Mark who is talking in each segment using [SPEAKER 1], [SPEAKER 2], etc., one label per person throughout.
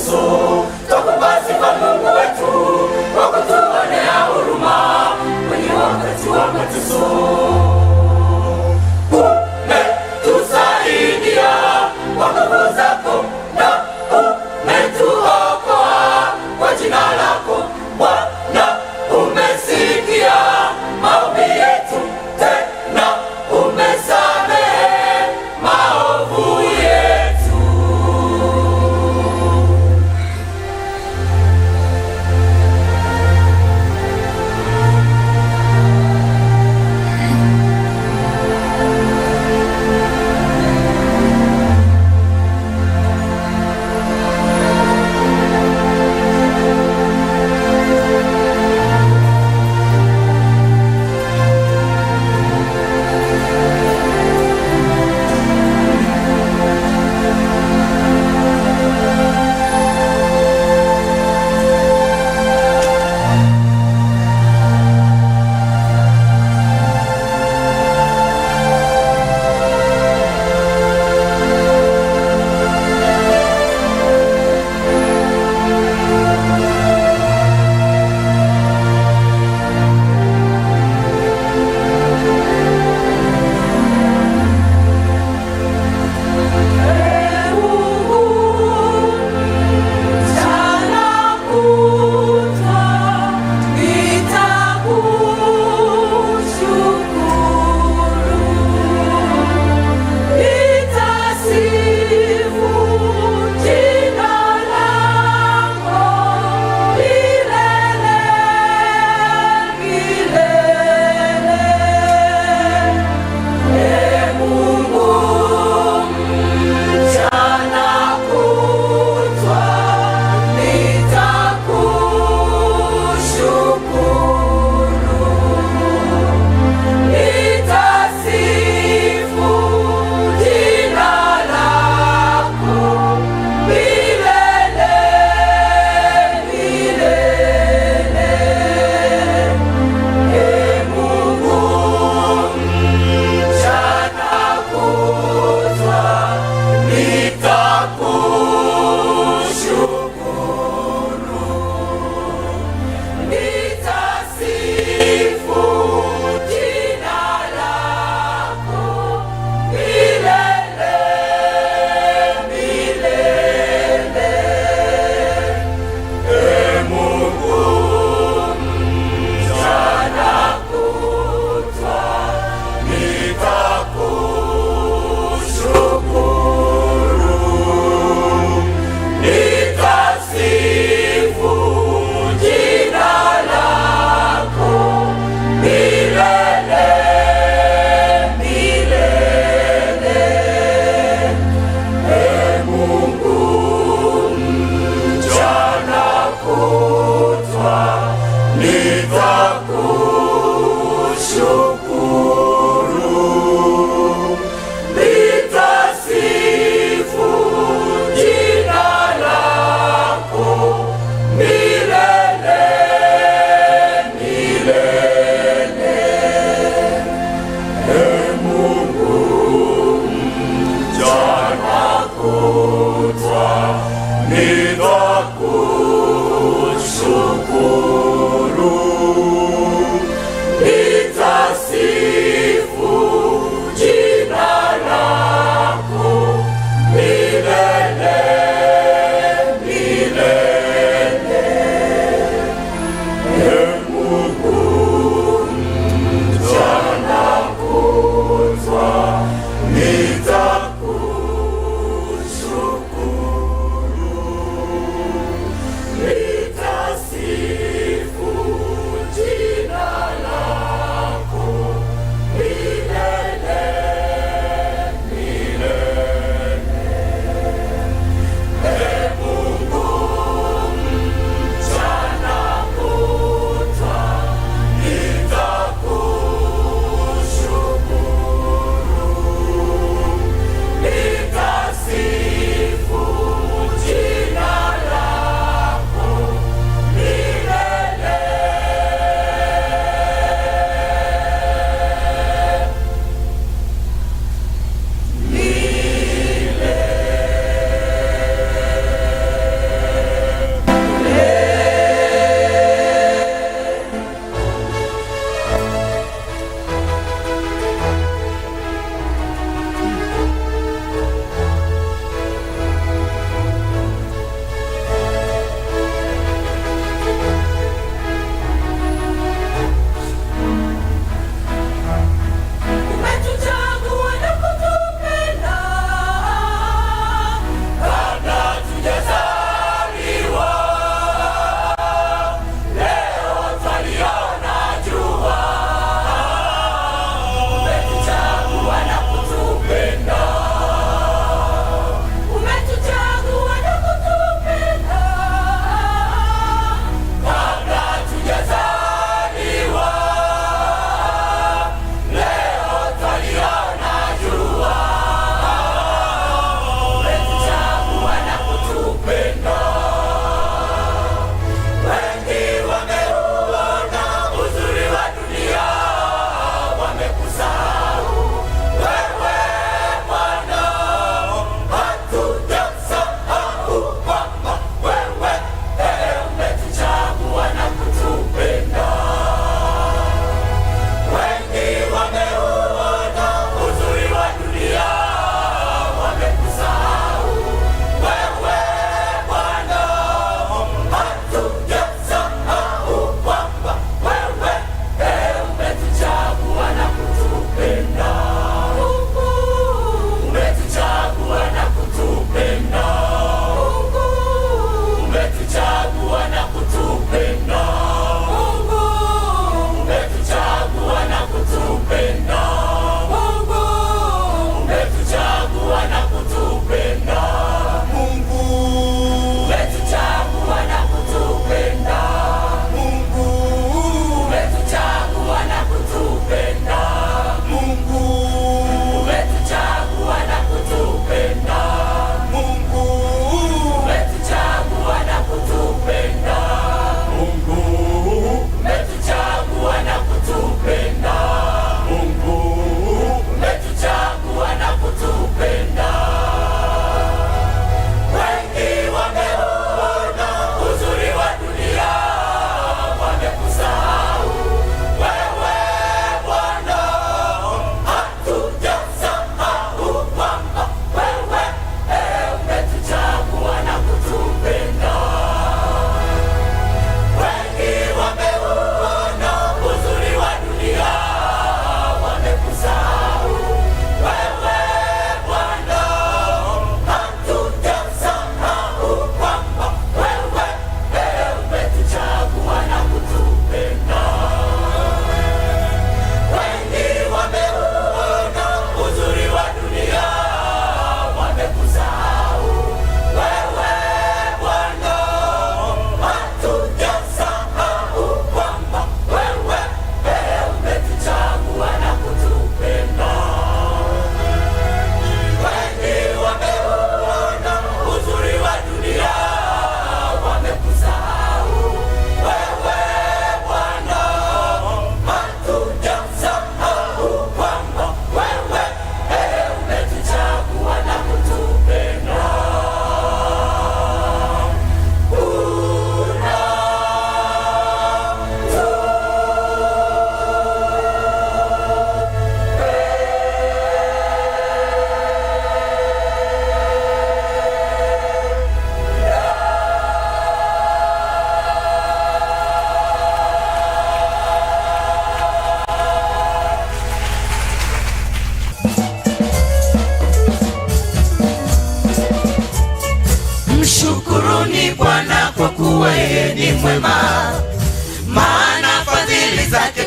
[SPEAKER 1] mateso. Twakupa sifa Mungu wetu kwa kutuonea huruma kwenye wakati wa mateso. Umetusaidia kwa nguvu zako na umetuokoa kwa jina lako Bwana. Umesikia maombi yetu, tena umesamehe maovu yetu. Nitakushukuru, nitasifu.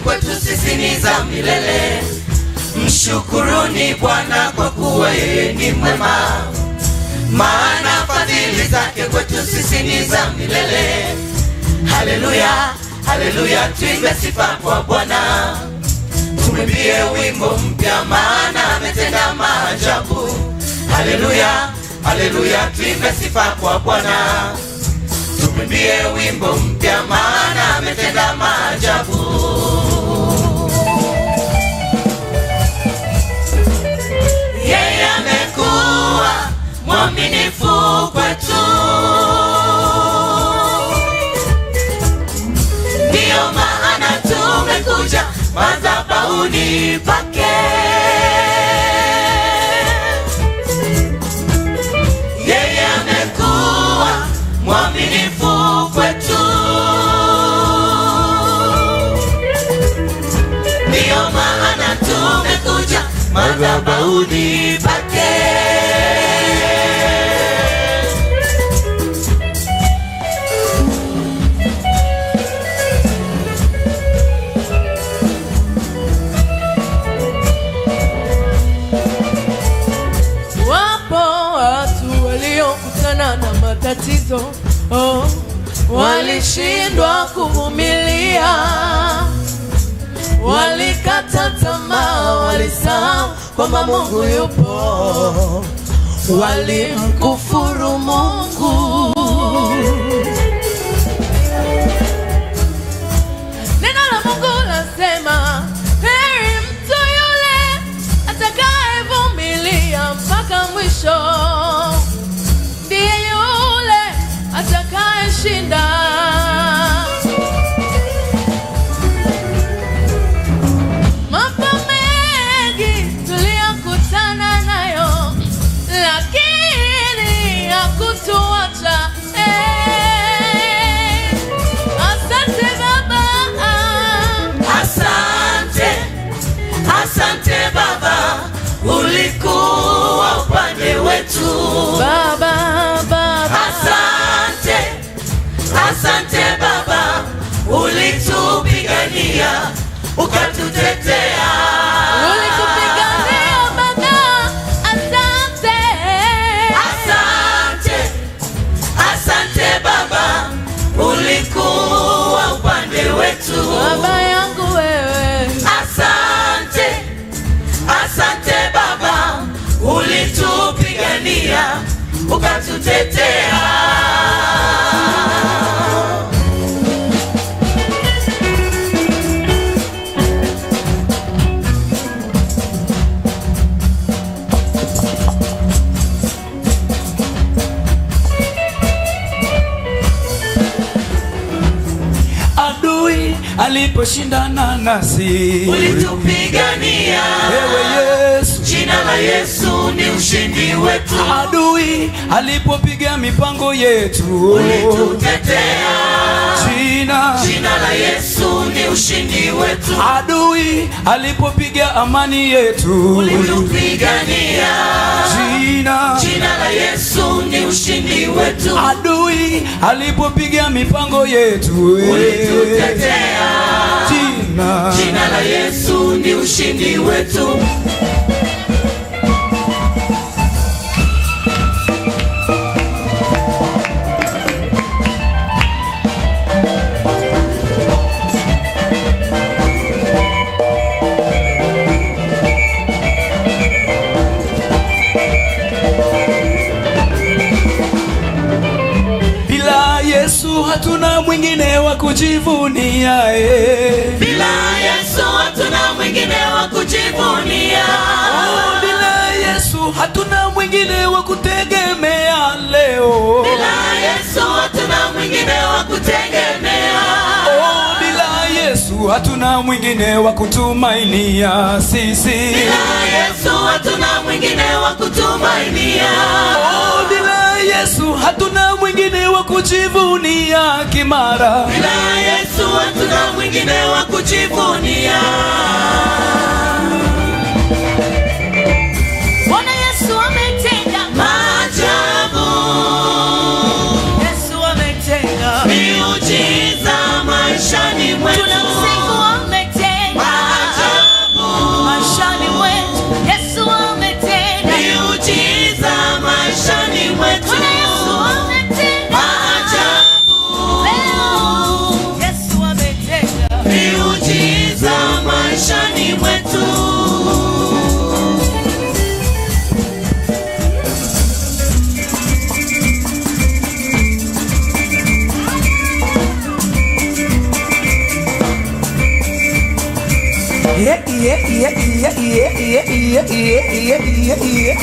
[SPEAKER 1] kwetu sisi ni za milele. Mshukuruni Bwana kwa kuwa yeye ni mwema, maana fadhili zake kwetu sisi ni za milele. Haleluya, haleluya, tuimbe sifa kwa Bwana, tumwimbie wimbo mpya, maana ametenda maajabu. Haleluya, haleluya, tuimbe sifa kwa Bwana, tumwimbie wimbo mpya, maana ametenda maajabu. Yeye amekuwa mwaminifu kwetu, ndiyo maana tumekuja madhabahuni pake. Yeye amekuwa mwaminifu kwetu, ndiyo maana tumekuja madhabahuni pake.
[SPEAKER 2] Wapo watu waliokutana na matatizo, oh, walishindwa kuvumilia, walikata tamaa, walisahau kwamba Mungu yupo, walimkufuru Mungu. Neno la Mungu lasema, heri mtu yule atakayevumilia mpaka mwisho, ndiye yule atakayeshinda. Mambo mengi tuliyokutana nayo, lakini hakutuacha. Asante Baba,
[SPEAKER 1] Asante, asante Baba, ulikuwa upande wetu.
[SPEAKER 2] Baba, Baba.
[SPEAKER 1] Asante, asante Baba, ulitupigania, ukatutetea.
[SPEAKER 2] Ulitupigania Baba, asante.
[SPEAKER 1] Asante, asante Baba, ulikuwa upande wetu.
[SPEAKER 2] Baba yangu wewe,
[SPEAKER 1] Asante, asante Baba, ulitupigania, ukatutetea.
[SPEAKER 3] Adui aliposhindana nasi,
[SPEAKER 1] Ulitupigania,
[SPEAKER 3] ewe Yesu.
[SPEAKER 1] Jina la Yesu ni ushindi wetu.
[SPEAKER 3] Adui alipopiga mipango yetu,
[SPEAKER 1] Ulitutetea,
[SPEAKER 3] jina
[SPEAKER 1] jina la Yesu ni ushindi wetu.
[SPEAKER 3] Adui alipopiga amani yetu,
[SPEAKER 1] Ulitupigania,
[SPEAKER 3] jina
[SPEAKER 1] jina la Yesu ni ushindi wetu.
[SPEAKER 3] Adui alipopiga mipango yetu,
[SPEAKER 1] Ulitutetea,
[SPEAKER 3] jina
[SPEAKER 1] jina la Yesu ni ushindi wetu.
[SPEAKER 3] Bila Yesu hatuna mwingine wa kujivunia, eh.
[SPEAKER 1] Bila Yesu hatuna mwingine wa kujivunia.
[SPEAKER 3] Oh, bila Yesu hatuna mwingine wa kutegemea leo.
[SPEAKER 1] Bila Yesu hatuna mwingine wa kutegemea.
[SPEAKER 3] Oh, bila Yesu hatuna mwingine wa kutumainia sisi.
[SPEAKER 1] Bila Yesu hatuna mwingine wa kutumainia.
[SPEAKER 3] Oh, bila Yesu hatuna mwingine wa kujivunia kimara.
[SPEAKER 1] Bila Yesu hatuna mwingine wa kujivunia.
[SPEAKER 2] Bwana Yesu ametenda
[SPEAKER 1] Maajabu,
[SPEAKER 2] Yesu ametenda,
[SPEAKER 1] miujiza maishani mwetu.
[SPEAKER 2] Tunamsifu ametenda.
[SPEAKER 4] yeah, yeah, yeah, yeah, yeah, yeah, yeah, yeah, yeah.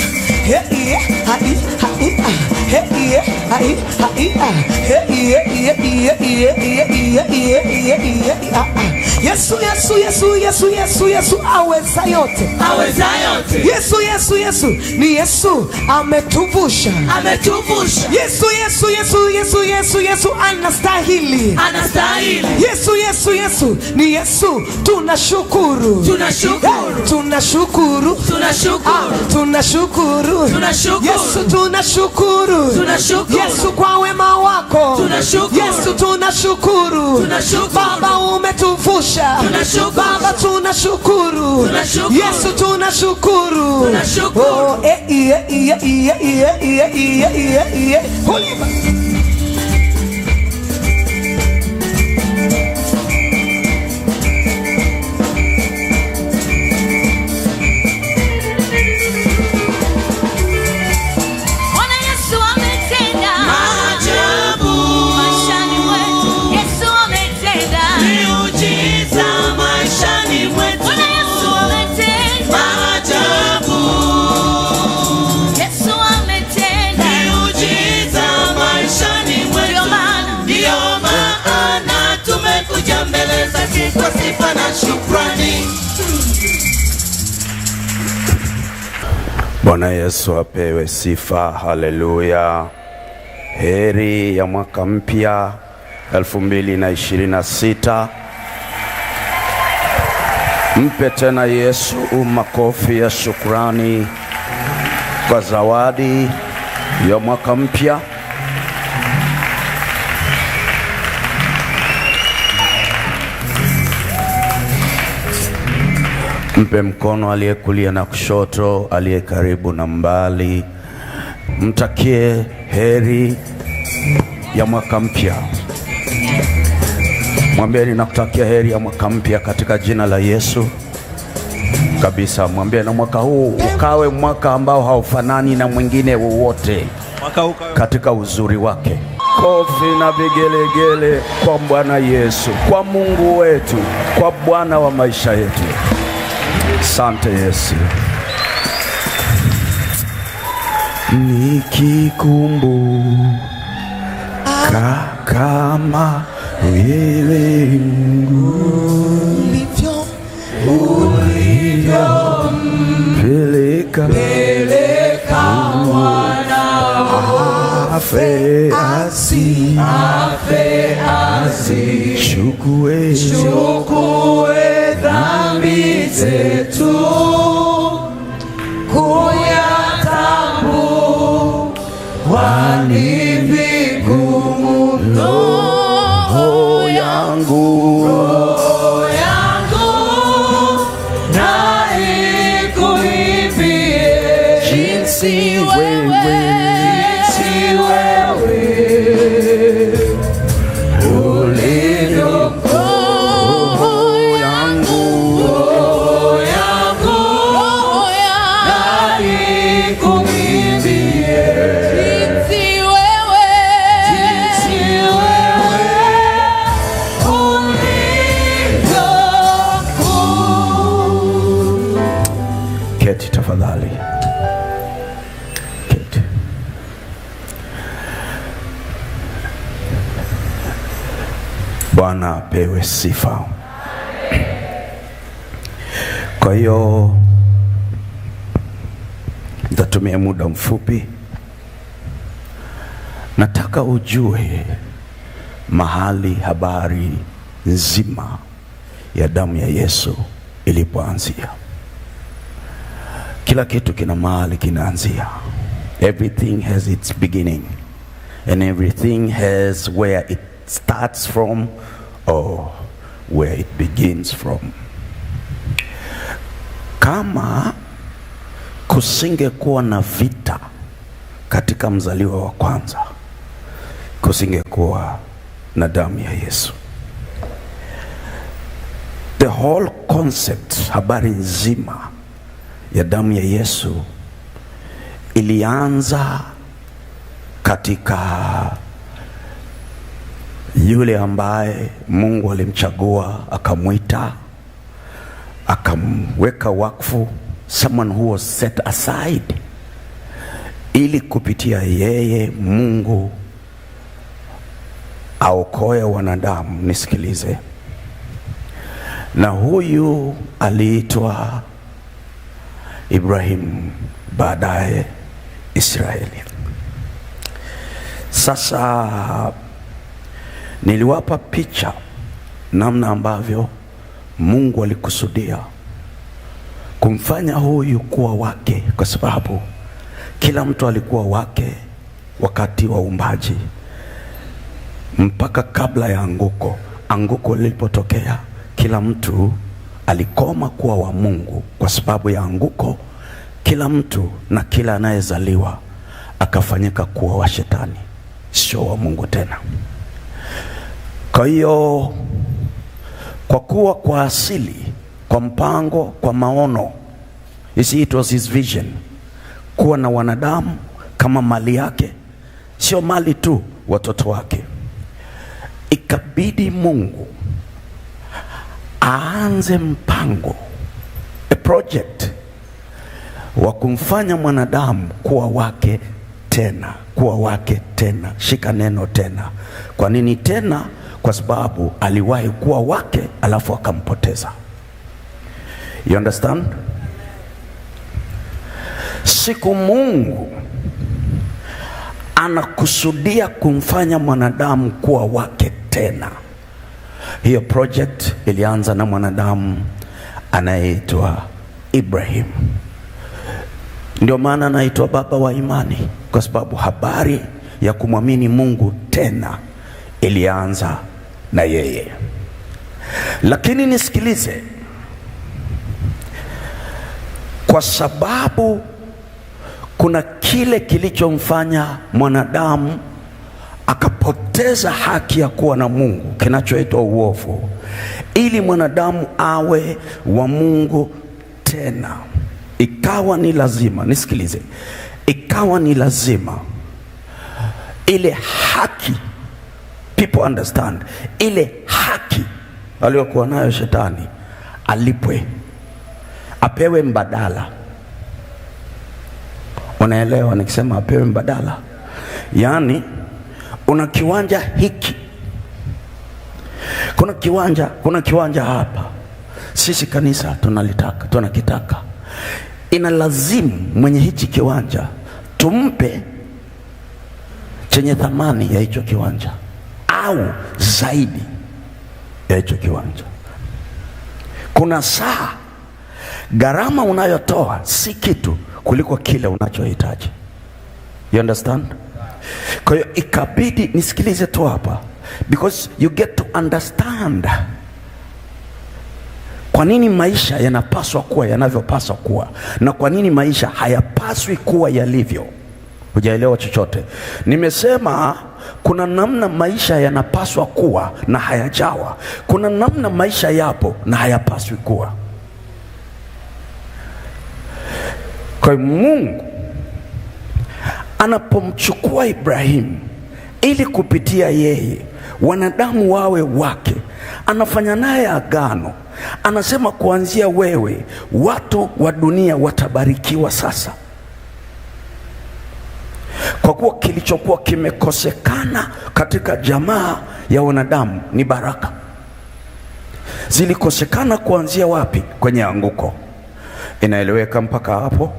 [SPEAKER 4] Hey, yeah, hi, hi, ah. Hey, yeah, hi, hi, ah. Hey, yeah, yeah, yeah, yeah, yeah, yeah, yeah, yeah, yeah, ah, ah. Yesu, Yesu, Yesu, Yesu, Yesu, Yesu aweza yote.
[SPEAKER 1] Aweza yote.
[SPEAKER 4] Yesu, Yesu, Yesu ni Yesu ametuvusha.
[SPEAKER 1] Ametuvusha.
[SPEAKER 4] Yesu, Yesu, Yesu, Yesu, Yesu, Yesu anastahili.
[SPEAKER 1] Anastahili.
[SPEAKER 4] Yesu, Yesu, Yesu ni Yesu tunashukuru.
[SPEAKER 1] Tunashukuru.
[SPEAKER 4] Hey, tunashukuru.
[SPEAKER 1] Tunashukuru.
[SPEAKER 4] Ah, tunashukuru.
[SPEAKER 1] Tunashukuru.
[SPEAKER 4] Yesu tunashukuru.
[SPEAKER 1] Tunashukuru.
[SPEAKER 4] Yesu kwa wema wako.
[SPEAKER 1] Tunashukuru.
[SPEAKER 4] Yesu tunashukuru.
[SPEAKER 1] Tunashukuru.
[SPEAKER 4] Baba umetuvusha.
[SPEAKER 1] Tunashukuru.
[SPEAKER 4] Baba tunashukuru.
[SPEAKER 1] Tunashukuru.
[SPEAKER 4] Yesu tunashukuru.
[SPEAKER 1] Tunashukuru.
[SPEAKER 4] Oh, eh, eh, eh, eh, eh, eh, eh, eh, eh. Huliba.
[SPEAKER 2] Bwana Yesu ametenda
[SPEAKER 1] Maajabu.
[SPEAKER 2] maishani mwetu. Yesu ametenda.
[SPEAKER 1] Miujiza maishani mwetu.
[SPEAKER 2] Bwana Yesu ametenda.
[SPEAKER 1] Maajabu.
[SPEAKER 2] Yesu ametenda.
[SPEAKER 1] Miujiza maishani mwetu.
[SPEAKER 2] Ndio maana
[SPEAKER 1] Ndio maana tumekuja mbele zake kwa sifa na shukrani.
[SPEAKER 5] Bwana Yesu apewe sifa, haleluya. Heri ya mwaka mpya 2026. Mpe tena Yesu makofi ya shukrani kwa zawadi ya mwaka mpya. Mpe mkono aliyekulia na kushoto, aliye karibu na mbali. Mtakie heri ya mwaka mpya. Mwambie ninakutakia heri ya mwaka mpya katika jina la Yesu kabisa. Mwambie na mwaka huu ukawe mwaka ambao haufanani na mwingine wowote katika uzuri wake. Kofi na vigelegele kwa Bwana Yesu, kwa Mungu wetu, kwa Bwana wa maisha yetu. Asante Yesu. Nikikumbuka kama wewe
[SPEAKER 4] Ulivyo
[SPEAKER 5] peleka afe asi chukue
[SPEAKER 1] Chukue dhambi zetu kuyatambua ni vigumu.
[SPEAKER 5] roho yangu
[SPEAKER 1] Roho yangu na ikuimbie
[SPEAKER 5] jinsi wewe
[SPEAKER 1] jinsi wewe
[SPEAKER 5] ulivyo roho yangu
[SPEAKER 1] roho yangu
[SPEAKER 2] roho yangu
[SPEAKER 1] na ikuimbie
[SPEAKER 2] jinsi wewe
[SPEAKER 1] jinsi wewe ulivyo kuu.
[SPEAKER 5] Keti tafadhali. Keti. Bwana apewe sifa. Kwa hiyo nitatumia muda mfupi. Nataka ujue mahali habari nzima ya damu ya Yesu ilipoanzia. Kila kitu kina mahali kinaanzia. Everything has its beginning and everything has where it starts from or where it begins from. Kama kusingekuwa na vita katika mzaliwa wa kwanza, kusingekuwa na damu ya Yesu. The whole concept, habari nzima ya damu ya Yesu ilianza katika yule ambaye Mungu alimchagua akamwita Akamweka wakfu, someone who was set aside, ili kupitia yeye Mungu aokoe wanadamu. Nisikilize. Na huyu aliitwa Ibrahim, baadaye Israeli. Sasa niliwapa picha namna ambavyo Mungu alikusudia kumfanya huyu kuwa wake, kwa sababu kila mtu alikuwa wake wakati wa uumbaji mpaka kabla ya anguko. Anguko lilipotokea, kila mtu alikoma kuwa wa Mungu kwa sababu ya anguko. Kila mtu na kila anayezaliwa akafanyika kuwa wa shetani, sio wa Mungu tena. Kwa hiyo, kwa kuwa kwa asili, kwa mpango, kwa maono, you see, it was his vision kuwa na wanadamu kama mali yake, sio mali tu, watoto wake. Ikabidi Mungu aanze mpango, a project wa kumfanya mwanadamu kuwa wake tena, kuwa wake tena. Shika neno tena. Kwa nini tena? Kwa sababu aliwahi kuwa wake alafu akampoteza. You understand? Siku Mungu anakusudia kumfanya mwanadamu kuwa wake tena, hiyo project ilianza na mwanadamu anayeitwa Ibrahim. Ndio maana anaitwa baba wa imani, kwa sababu habari ya kumwamini Mungu tena ilianza na yeye. Lakini nisikilize, kwa sababu kuna kile kilichomfanya mwanadamu akapoteza haki ya kuwa na Mungu, kinachoitwa uovu, ili mwanadamu awe wa Mungu tena, ikawa ni lazima, nisikilize, ikawa ni lazima ile haki, people understand, ile haki aliyokuwa nayo shetani alipwe, apewe mbadala. Unaelewa nikisema apewe mbadala? Yaani una kiwanja hiki, kuna kiwanja hapa, sisi kanisa tunalitaka, tunakitaka. Inalazimu mwenye hichi kiwanja tumpe chenye thamani ya hicho kiwanja au zaidi ya hicho kiwanja. Kuna saa gharama unayotoa si kitu kuliko kile unachohitaji. You understand? Kwa hiyo ikabidi nisikilize tu hapa, because you get to understand kwa nini maisha yanapaswa kuwa yanavyopaswa kuwa na kwa nini maisha hayapaswi kuwa yalivyo. Hujaelewa chochote. Nimesema kuna namna maisha yanapaswa kuwa na hayajawa. Kuna namna maisha yapo na hayapaswi kuwa. Kwa Mungu anapomchukua Ibrahimu ili kupitia yeye wanadamu wawe wake, anafanya naye agano. Anasema kuanzia wewe watu wa dunia watabarikiwa sasa. Kwa kuwa kilichokuwa kimekosekana katika jamaa ya wanadamu ni baraka. Zilikosekana kuanzia wapi? Kwenye anguko. Inaeleweka mpaka hapo?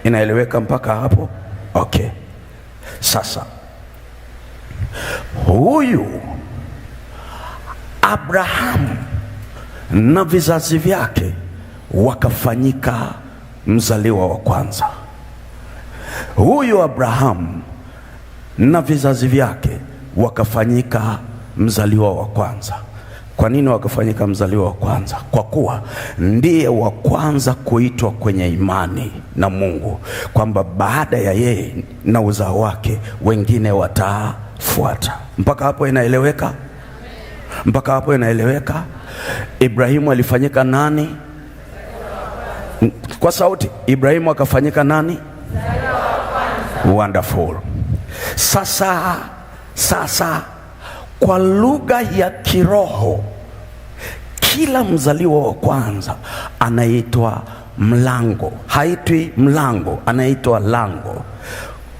[SPEAKER 5] Inaeleweka mpaka hapo? Okay. Sasa huyu Abrahamu na vizazi vyake wakafanyika mzaliwa wa kwanza. Huyu Abrahamu na vizazi vyake wakafanyika mzaliwa wa kwanza. Kwa nini wakafanyika mzaliwa wa kwanza? Kwa kuwa ndiye wa kwanza kuitwa kwenye imani na Mungu, kwamba baada ya yeye na uzao wake wengine watafuata. Mpaka hapo inaeleweka? Mpaka hapo inaeleweka? Ibrahimu alifanyika nani? Kwa sauti, Ibrahimu akafanyika nani? Wonderful. Sasa kwa lugha ya kiroho, Kila mzaliwa wa kwanza anaitwa mlango. Haitwi mlango, anaitwa lango.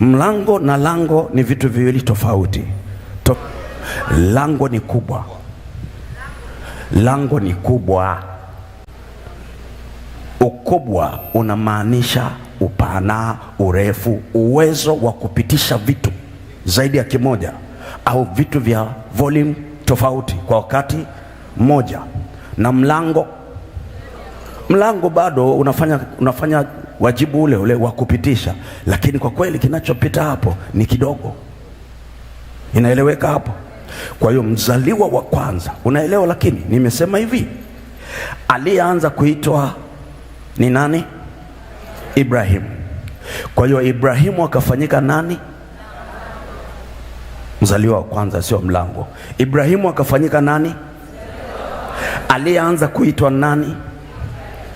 [SPEAKER 5] Mlango na lango ni vitu viwili tofauti. Lango ni kubwa. Lango ni kubwa. Ukubwa unamaanisha upana, urefu, uwezo wa kupitisha vitu zaidi ya kimoja au vitu vya volume tofauti kwa wakati mmoja. Na mlango bado unafanya wajibu ule ule wa kupitisha, lakini kwa kweli kinachopita hapo ni kidogo. Inaeleweka hapo? Kwa hiyo mzaliwa wa kwanza, unaelewa? Lakini nimesema hivi, aliyeanza kuitwa ni nani? Ibrahimu. Kwa hiyo Ibrahimu akafanyika nani? Mzaliwa wa kwanza, sio mlango. Ibrahimu akafanyika nani? Aliyeanza kuitwa nani?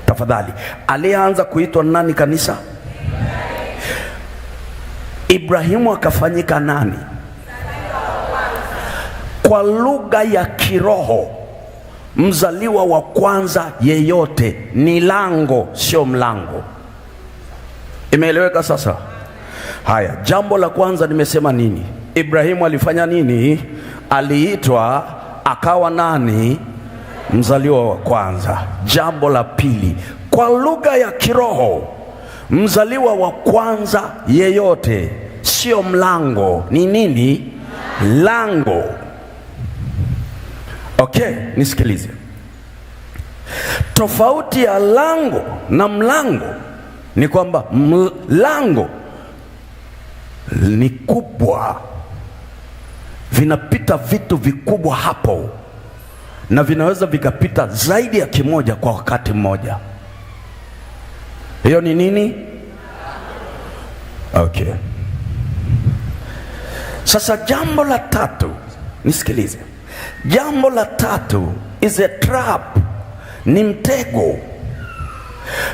[SPEAKER 5] Tafadhali, aliyeanza kuitwa nani kanisa? Ibrahimu akafanyika nani? Kwa lugha ya kiroho, mzaliwa wa kwanza yeyote ni lango, sio mlango. Imeeleweka sasa? Haya, jambo la kwanza nimesema nini? Ibrahimu alifanya nini? Aliitwa akawa nani? Mzaliwa wa kwanza. Jambo la pili, kwa lugha ya kiroho, mzaliwa wa kwanza yeyote sio mlango, ni nini? Lango. Okay, nisikilize. Tofauti ya lango na mlango ni kwamba lango ni kubwa, vinapita vitu vikubwa hapo, na vinaweza vikapita zaidi ya kimoja kwa wakati mmoja. Hiyo ni nini? Okay. Sasa jambo la tatu, nisikilize. Jambo la tatu is a trap, ni mtego.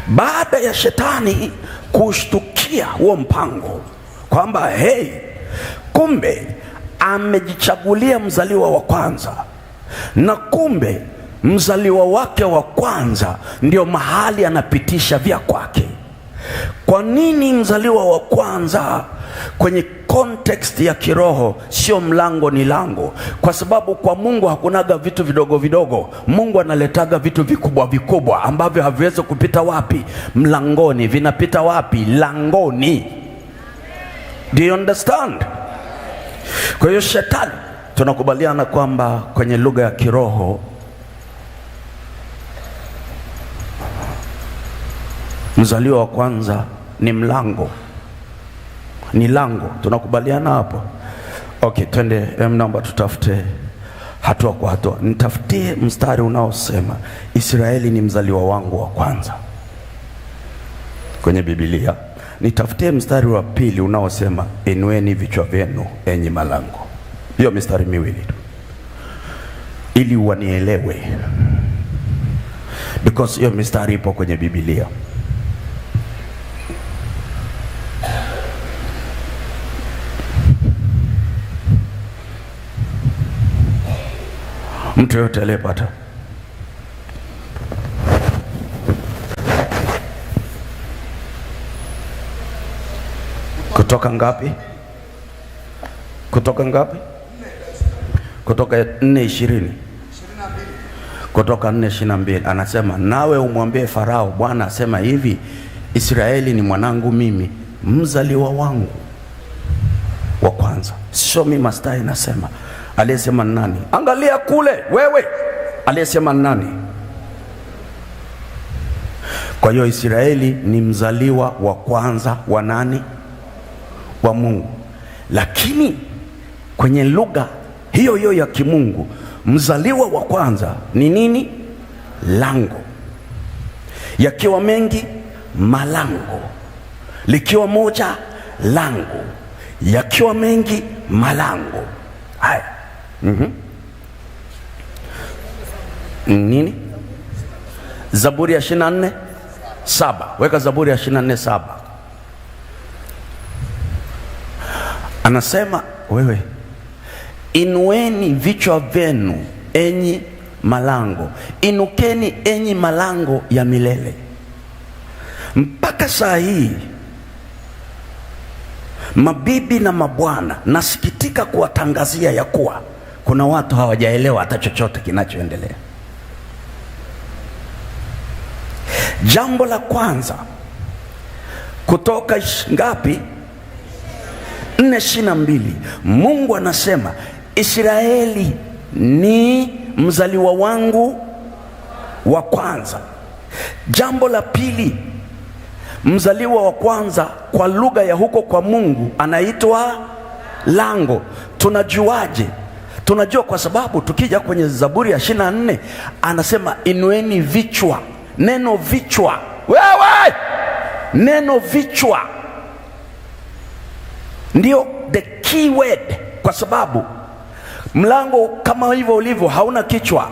[SPEAKER 5] Baada ya shetani kushtukia huo mpango kwamba hey, kumbe amejichagulia mzaliwa wa kwanza, na kumbe mzaliwa wake wa kwanza ndio mahali anapitisha vya kwake. Kwa nini mzaliwa wa kwanza kwenye context ya kiroho sio mlango, ni lango? Kwa sababu kwa Mungu hakunaga vitu vidogo vidogo. Mungu analetaga vitu vikubwa vikubwa ambavyo haviwezi kupita wapi? Mlangoni. Vinapita wapi? Langoni. Do you understand? Kwa hiyo shetani, tunakubaliana kwamba kwenye lugha ya kiroho mzaliwa wa kwanza ni mlango, ni lango. Tunakubaliana hapo? Okay, twende naomba tutafute hatua kwa hatua. Nitafutie mstari unaosema Israeli ni mzaliwa wangu wa kwanza kwenye Biblia. Nitafutie mstari wa pili unaosema inueni vichwa vyenu enyi malango. Hiyo mistari miwili tu ili wanielewe, because hiyo mistari ipo kwenye Biblia. Mtu yote aliyepata? Kutoka ngapi? Kutoka ngapi? Kutoka 4:20. Kutoka 4:22 anasema, nawe umwambie Farao, Bwana asema hivi, Israeli ni mwanangu mimi, mzaliwa wangu wa kwanza. Sio mimi mastai nasema. Aliyesema nani? Angalia kule wewe. Aliyesema nani? Kwa hiyo Israeli ni mzaliwa wa kwanza wa nani? Wa Mungu. Lakini kwenye lugha hiyo hiyo ya kimungu, mzaliwa wa kwanza ni nini? Lango. Yakiwa mengi, malango. Likiwa moja, lango. Yakiwa mengi, malango. Haya. Nini? Zaburi ya 24:7. Weka Zaburi ya 24:7. Anasema wewe, inueni vichwa vyenu enyi Malango. Inukeni enyi malango ya milele. Mpaka saa hii mabibi na mabwana, nasikitika kuwatangazia ya kuwa kuna watu hawajaelewa hata chochote kinachoendelea. Jambo la kwanza, Kutoka ngapi? 4:22, Mungu anasema Israeli ni mzaliwa wangu wa kwanza. Jambo la pili, mzaliwa wa kwanza kwa lugha ya huko kwa Mungu anaitwa lango. Tunajuaje? Tunajua kwa sababu tukija kwenye Zaburi ya 24 anasema inueni vichwa. Neno vichwa, wewe, neno vichwa ndio the key word, kwa sababu mlango kama hivyo ulivyo hauna kichwa.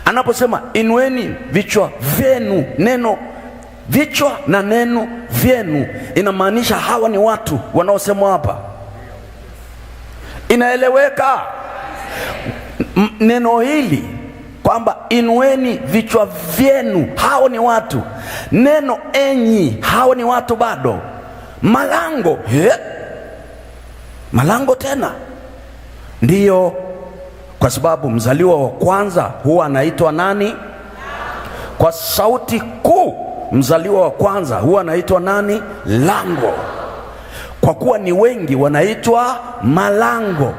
[SPEAKER 5] Anaposema inueni vichwa vyenu, neno vichwa na neno vyenu inamaanisha hawa ni watu wanaosemwa hapa. Inaeleweka neno hili kwamba inueni vichwa vyenu, hao ni watu. Neno enyi, hao ni watu bado. Malango, malango tena ndiyo, kwa sababu mzaliwa wa kwanza huwa anaitwa nani? Kwa sauti kuu, mzaliwa wa kwanza huwa anaitwa nani? Lango. Kwa kuwa ni wengi wanaitwa malango.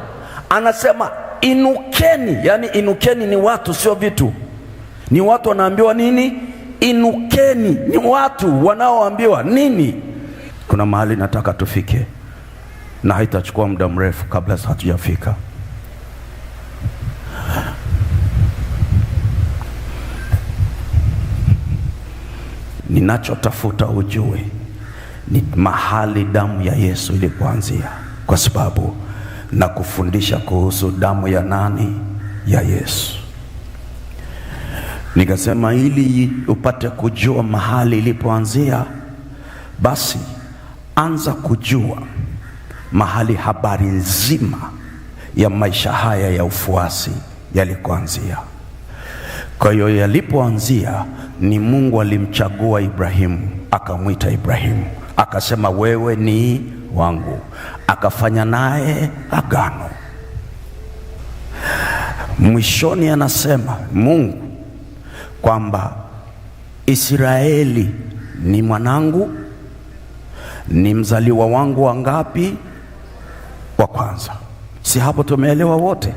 [SPEAKER 5] Anasema inukeni, yani inukeni ni watu, sio vitu. Ni watu wanaambiwa nini? Inukeni, ni watu wanaoambiwa nini? Kuna mahali nataka tufike na haitachukua muda mrefu kabla hatujafika. Ninachotafuta ujue ni mahali damu ya Yesu ilipoanzia, kwa sababu na kufundisha kuhusu damu ya nani? Ya Yesu. Nikasema ili upate kujua mahali ilipoanzia, basi anza kujua mahali habari nzima ya maisha haya ya ufuasi yalikoanzia. Kwa hiyo yalipoanzia ni Mungu alimchagua Ibrahimu, akamwita Ibrahimu, akasema wewe ni wangu, akafanya naye agano. Mwishoni anasema Mungu kwamba Israeli ni mwanangu, ni mzaliwa wangu wangapi? Wa kwanza. Si hapo tumeelewa wote?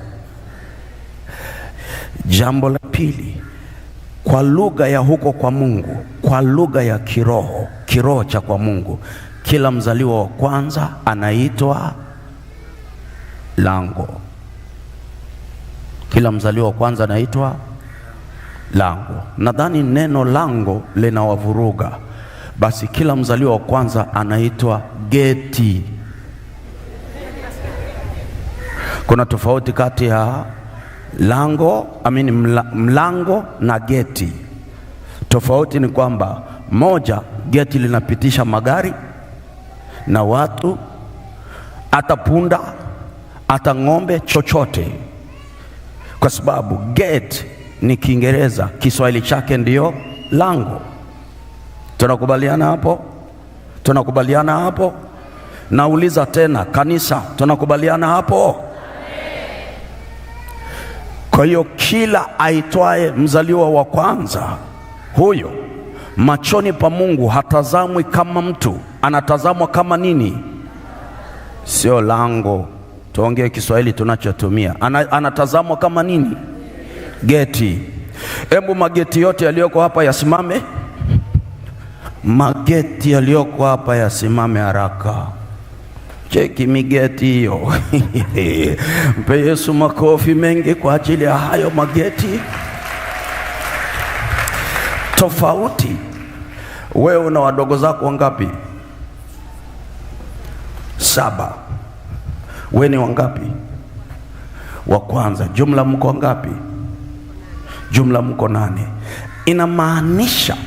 [SPEAKER 5] Jambo la pili, kwa lugha ya huko kwa Mungu, kwa lugha ya kiroho, kiroho cha kwa Mungu, kila mzaliwa wa kwanza anaitwa lango. Kila mzaliwa wa kwanza anaitwa lango. Nadhani neno lango linawavuruga. Basi kila mzaliwa wa kwanza anaitwa geti. Kuna tofauti kati ya lango, mlango na geti. Tofauti ni kwamba moja, geti linapitisha magari na watu, hata punda, hata ng'ombe, chochote. Kwa sababu gate ni Kiingereza, Kiswahili chake ndio lango. Tunakubaliana hapo? Tunakubaliana hapo? Nauliza tena kanisa, tunakubaliana hapo? Kwa hiyo kila aitwaye mzaliwa wa kwanza huyo machoni pa Mungu hatazamwi kama mtu, anatazamwa kama nini? Sio lango. Tuongee Kiswahili tunachotumia. Anatazamwa kama nini? Geti. Hebu mageti yote yaliyoko hapa yasimame. Mageti yaliyoko hapa yasimame haraka. Cheki migeti hiyo. Mpe Yesu makofi mengi kwa ajili ya hayo mageti. Tofauti, wewe una wadogo zako wangapi? 7. Wewe ni wangapi? Wa kwanza. Jumla mko wangapi? Jumla mko 8. Inamaanisha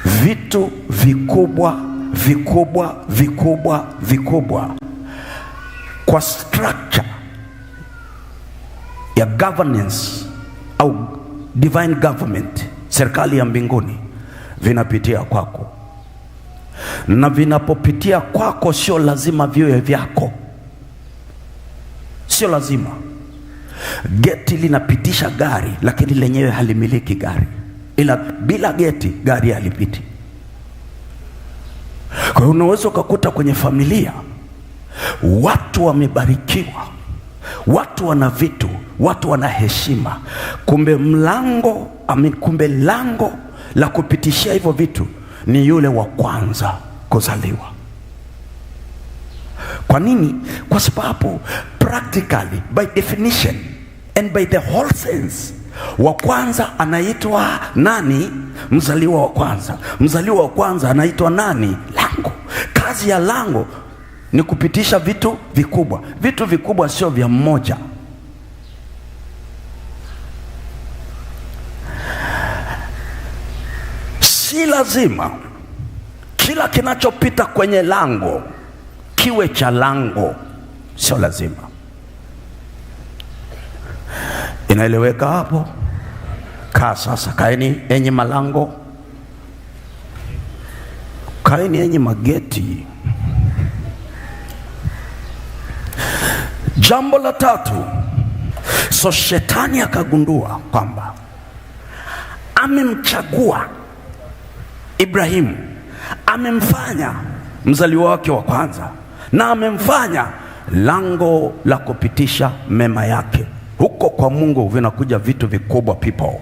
[SPEAKER 5] vitu vikubwa vikubwa vikubwa vikubwa kwa structure ya governance au divine government, serikali ya mbinguni, vinapitia kwako. Na vinapopitia kwako sio lazima viwe vyako. Sio lazima. Geti linapitisha gari, lakini lenyewe halimiliki gari. Ila bila geti gari halipiti. Kwa hiyo unaweza ukakuta kwenye familia watu wamebarikiwa, watu wana vitu, watu wana heshima, kumbe mlango, kumbe lango la kupitishia hivyo vitu ni yule wa kwanza kuzaliwa. Kwa nini? Kwa sababu practically, by definition and by the whole sense, wa kwanza anaitwa nani? Mzaliwa wa kwanza. Mzaliwa wa kwanza anaitwa nani? Lango. Kazi ya lango ni kupitisha vitu vikubwa. Vitu vikubwa sio vya mmoja. Si lazima kila kinachopita kwenye lango kiwe cha lango. Sio lazima. Inaeleweka hapo? Kaa sasa, kaeni enyi malango, kaeni enyi mageti. Jambo la tatu, so shetani akagundua kwamba amemchagua Ibrahimu, amemfanya mzaliwa wake wa kwanza, na amemfanya lango la kupitisha mema yake. Huko kwa Mungu vinakuja vitu vikubwa, people.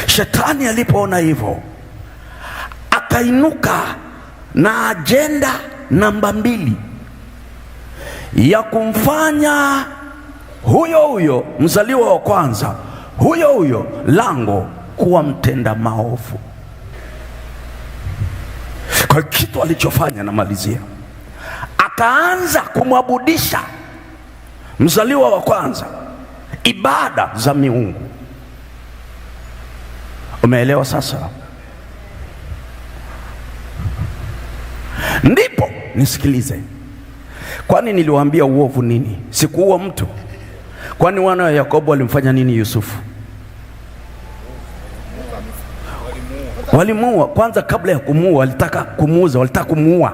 [SPEAKER 5] Shetani alipoona hivyo akainuka na agenda namba 2 ya kumfanya huyo huyo mzaliwa wa kwanza, huyo huyo lango, kuwa mtenda maovu. Kwa kitu alichofanya, namalizia, akaanza kumwabudisha mzaliwa wa kwanza ibada za miungu. Umeelewa sasa? Ndipo nisikilize. Kwani niliwaambia uovu nini? Sikuua mtu. Kwani wana wa Yakobo walimfanya nini Yusufu? Walimuua. Kwanza kabla ya kumuua walitaka kumuuza, walitaka kumuua.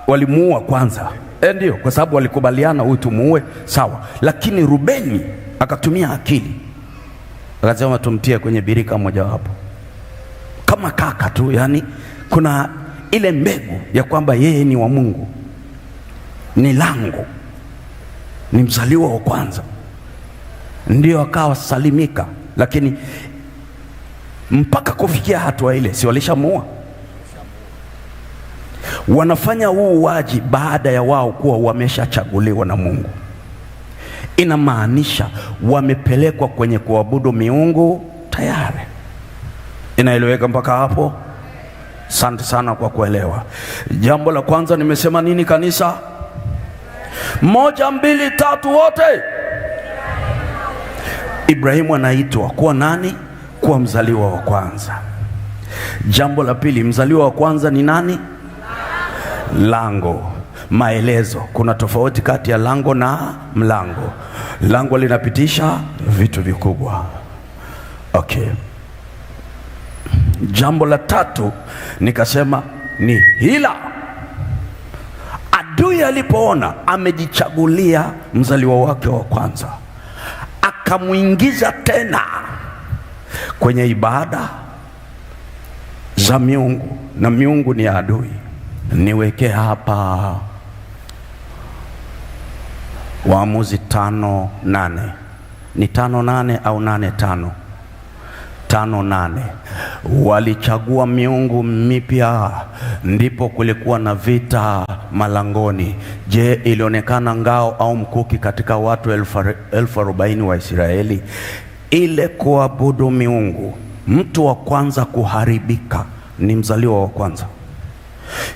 [SPEAKER 5] Walimuua kwanza. Ndio, kwa sababu walikubaliana huyu tumuue, sawa. Lakini Rubeni akatumia akili. Akasema tumtie kwenye birika mojawapo. Kama kaka tu, yani kuna ile mbegu ya kwamba yeye ni wa Mungu, ni lango, ni mzaliwa wa kwanza, ndio akawa salimika. Lakini mpaka kufikia hatua ile, si walishamuua? Wanafanya uuaji baada ya wao kuwa wameshachaguliwa na Mungu. Inamaanisha wamepelekwa kwenye kuabudu miungu tayari. Inaeleweka mpaka hapo? Asante sana kwa kuelewa. Jambo la kwanza nimesema nini kanisa? 1, 2, 3 wote. Ibrahimu anaitwa kuwa nani? Kuwa mzaliwa wa kwanza. Jambo la pili, mzaliwa wa kwanza ni nani? Lango. Maelezo, kuna tofauti kati ya lango na mlango. Lango linapitisha vitu vikubwa. Okay. Jambo la tatu nikasema ni hila. Adui alipoona amejichagulia mzaliwa wake wa kwanza, akamuingiza tena kwenye ibada za miungu, na miungu ni adui. Niweke hapa Waamuzi 5:8. Ni 5:8 au 8:5? 5:8. Walichagua miungu mipya, ndipo kulikuwa na vita malangoni. Je, ilionekana ngao au mkuki katika watu 40,000 wa Israeli? Ile kuabudu miungu, mtu wa kwanza kuharibika ni mzaliwa wa kwanza,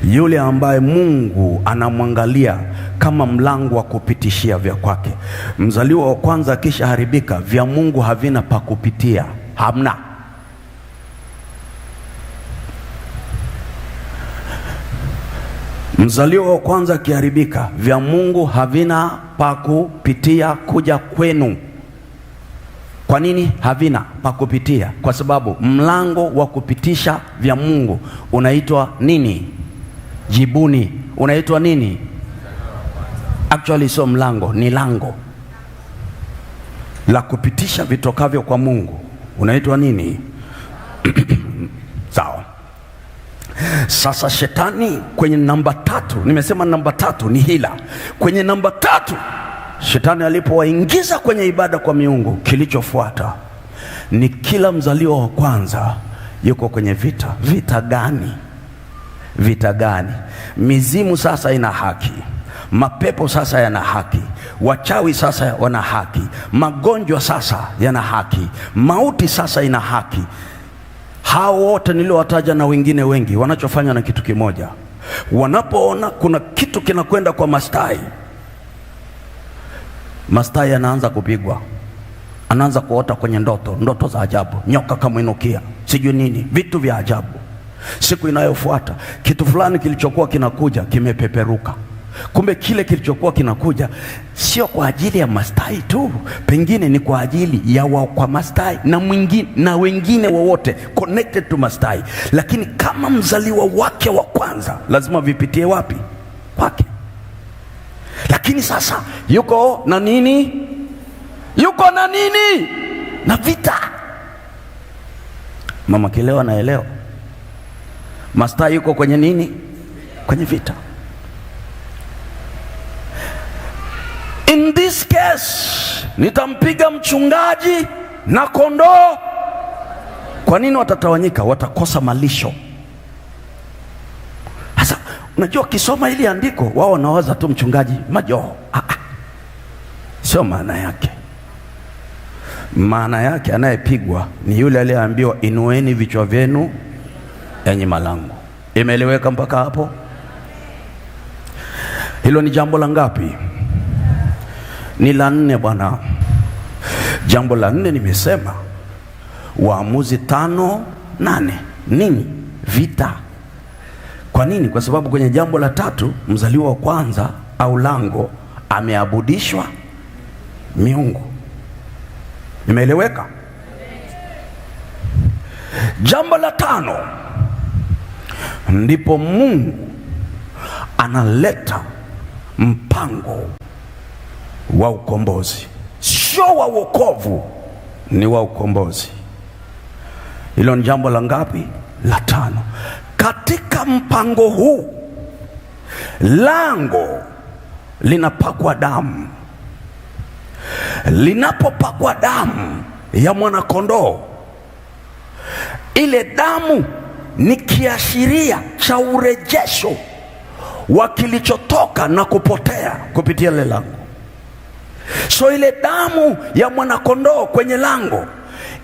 [SPEAKER 5] yule ambaye Mungu anamwangalia kama mlango wa kupitishia vya kwake. Mzaliwa wa kwanza kisha haribika, vya Mungu havina pa kupitia, hamna. Mzaliwa wa kwanza akiharibika, vya Mungu havina pa kupitia kuja kwenu. Kwa nini havina pa kupitia? Kwa sababu mlango wa kupitisha vya Mungu unaitwa nini? Jibuni. Unaitwa nini? Actually sio mlango, ni lango la kupitisha vitokavyo kwa Mungu. Unaitwa nini? Sawa. Sasa shetani kwenye namba 3, nimesema namba 3 ni hila. Kwenye namba 3, shetani alipowaingiza kwenye ibada kwa miungu, kilichofuata ni kila mzaliwa wa kwanza yuko kwenye vita. Vita gani? Vita gani? Mizimu sasa ina haki, mapepo sasa yana haki, wachawi sasa wana haki, magonjwa sasa yana haki, mauti sasa ina haki. Hao wote niliowataja na wengine wengi wanachofanya na kitu kimoja. Wanapoona kuna kitu kinakwenda kwa mastai, mastai anaanza kupigwa, anaanza kuota kwenye ndoto, ndoto za ajabu, nyoka kamwinukia, sijui nini, vitu vya ajabu. Siku inayofuata kitu fulani kilichokuwa kinakuja kimepeperuka. Kumbe kile kilichokuwa kinakuja sio kwa ajili ya mastai tu, pengine ni kwa ajili ya kwa mastai na mwingine na wengine wowote connected to mastai. Lakini kama mzaliwa wake wa kwanza lazima vipitie wapi? Kwake. Lakini sasa yuko na nini? Yuko na nini? Na vita. Mama Kileo anaelewa. Mastai yuko kwenye nini? Kwenye vita. In this case, nitampiga mchungaji na kondoo. Kwa nini watatawanyika? Watakosa malisho. Sasa unajua kisoma ili andiko wao wanawaza tu mchungaji majoho. Sio maana yake. Maana yake anayepigwa ni yule aliyeambiwa inueni vichwa vyenu enyi malango. Imeeleweka mpaka hapo? Hilo ni jambo la ngapi? Ni la 4 bwana. Jambo la 4 nimesema Waamuzi 5:8. Nini? Vita. Kwa nini? Kwa sababu kwenye jambo la 3 mzaliwa wa kwanza au lango ameabudishwa miungu. Imeeleweka? Jambo la 5, ndipo Mungu analeta mpango wa ukombozi. Sio wa wokovu, ni wa ukombozi. Hilo ni jambo la ngapi? La 5. Katika mpango huu lango linapakwa damu. Linapopakwa damu ya mwana kondoo, ile damu ni kiashiria cha urejesho wa kilichotoka na kupotea kupitia ile lango. So ile damu ya mwana kondoo kwenye lango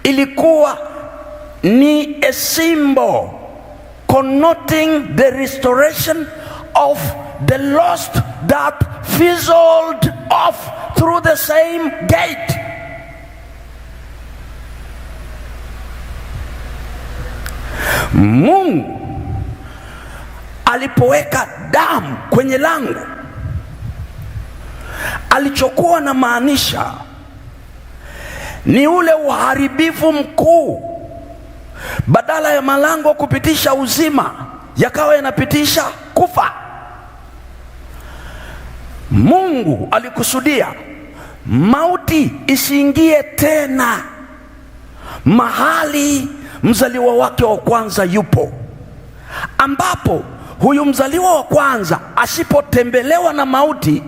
[SPEAKER 5] ilikuwa ni a symbol connoting the restoration of the lost that fizzled off through the same gate. Mungu alipoweka damu kwenye lango, alichokuwa na maanisha ni ule uharibifu mkuu. Badala ya malango kupitisha uzima, yakawa yanapitisha kufa. Mungu alikusudia mauti isiingie tena mahali mzaliwa wake wa kwanza yupo, ambapo huyu mzaliwa wa kwanza asipotembelewa na mauti,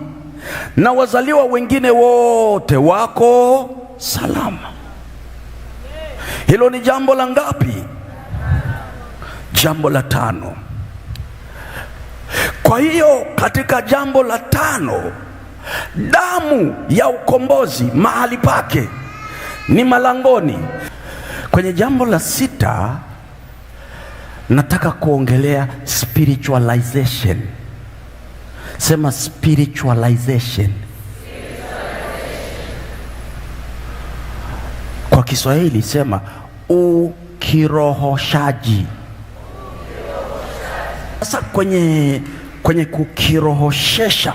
[SPEAKER 5] na wazaliwa wengine wote wako salama. Hilo ni jambo la ngapi? Jambo la 5. Kwa hiyo katika jambo la 5, damu ya ukombozi mahali pake ni malangoni. Kwenye jambo la 6 nataka kuongelea spiritualization. Sema spiritualization. Kwa Kiswahili sema ukirohoshaji. Sasa Kwenye kukirohoshesha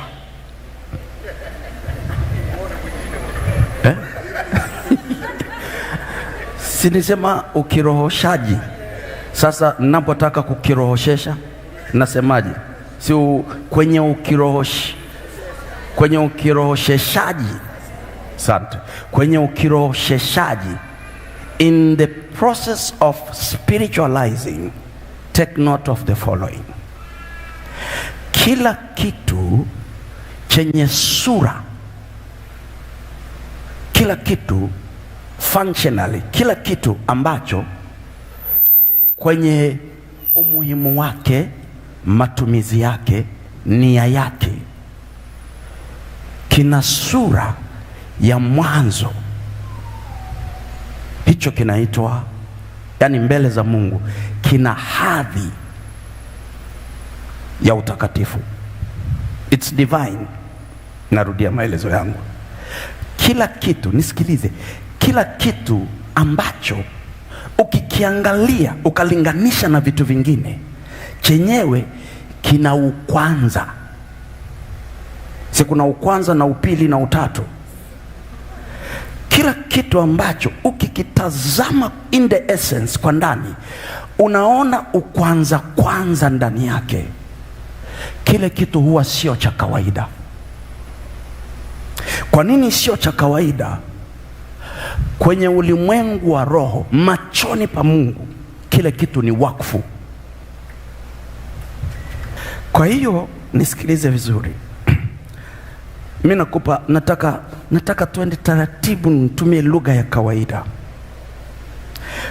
[SPEAKER 5] Si nisema ukirohoshaji. Sasa ninapotaka kukirohoshesha nasemaje? Si kwenye kwenye ukirohosheshaji. Asante. Kwenye ukirohosheshaji, in the process of spiritualizing, take note of the following. Kila kitu chenye sura, kila kitu functionally, kila kitu ambacho kwenye umuhimu wake, matumizi yake, nia yake, kina sura ya mwanzo, hicho kinaitwa, yani mbele za Mungu, kina hadhi ya utakatifu. It's divine. Narudia maelezo yangu. Kila kitu, nisikilize, kila kitu ambacho ukikiangalia ukalinganisha na vitu vingine, chenyewe kina ukwanza. Si kuna ukwanza na upili na utatu? Kila kitu ambacho ukikitazama in the essence, kwa ndani, unaona ukwanza kwanza ndani yake, kile kitu huwa sio cha kawaida. Kwa nini sio cha kawaida? Kwenye ulimwengu wa roho, machoni pa Mungu, kile kitu ni wakfu. Kwa hiyo nisikilize vizuri. Mimi nakupa, nataka tuende taratibu, nitumie lugha ya kawaida.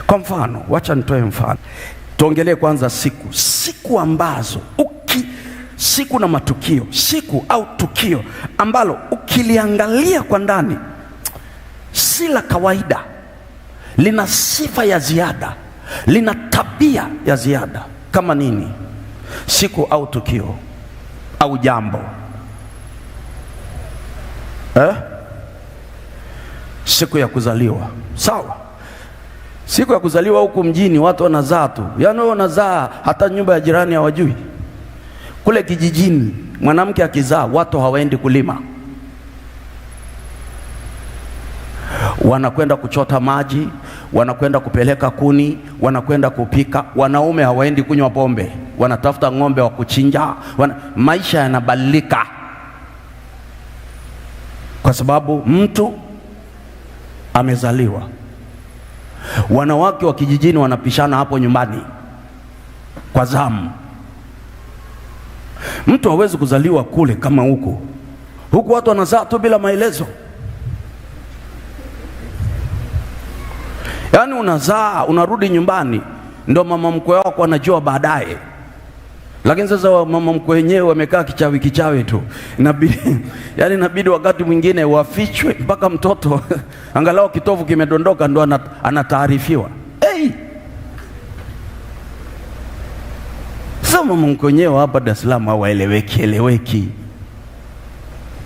[SPEAKER 5] Kwa mfano, wacha nitoe mfano. Tuongelee kwanza siku. Siku ambazo siku na matukio, siku au tukio ambalo ukiliangalia kwa ndani si la kawaida, lina sifa ya ziada, lina tabia ya ziada. Kama nini? Siku au tukio au jambo. Siku ya kuzaliwa. Sawa. Siku ya kuzaliwa huku mjini watu wanazaa tu. Yaani wao wanazaa hata nyumba ya jirani hawajui. Kule kijijini mwanamke akizaa watu hawaendi kulima. Wanakwenda kuchota maji, wanakwenda kupeleka kuni, wanakwenda kupika. Wanaume hawaendi kunywa pombe, wanatafuta ng'ombe wa kuchinja. Maisha yanabadilika kwa sababu mtu amezaliwa. Wanawake wa kijijini wanapishana hapo nyumbani kwa zamu. Mtu hawezi kuzaliwa kule kama huku. Huku watu wanazaa tu bila maelezo. Yaani unazaa, unarudi nyumbani, ndio mama mkwe wako anajua baadaye. Lakini sasa mama mkwe wenyewe wamekaa kichawi kichawi tu. Inabidi, yani inabidi wakati mwingine wafichwe mpaka mtoto angalau kitovu kimedondoka ndo anataarifiwa. Hey! Sasa mama mkwe wenyewe hapa Dar es Salaam hawaeleweki eleweki.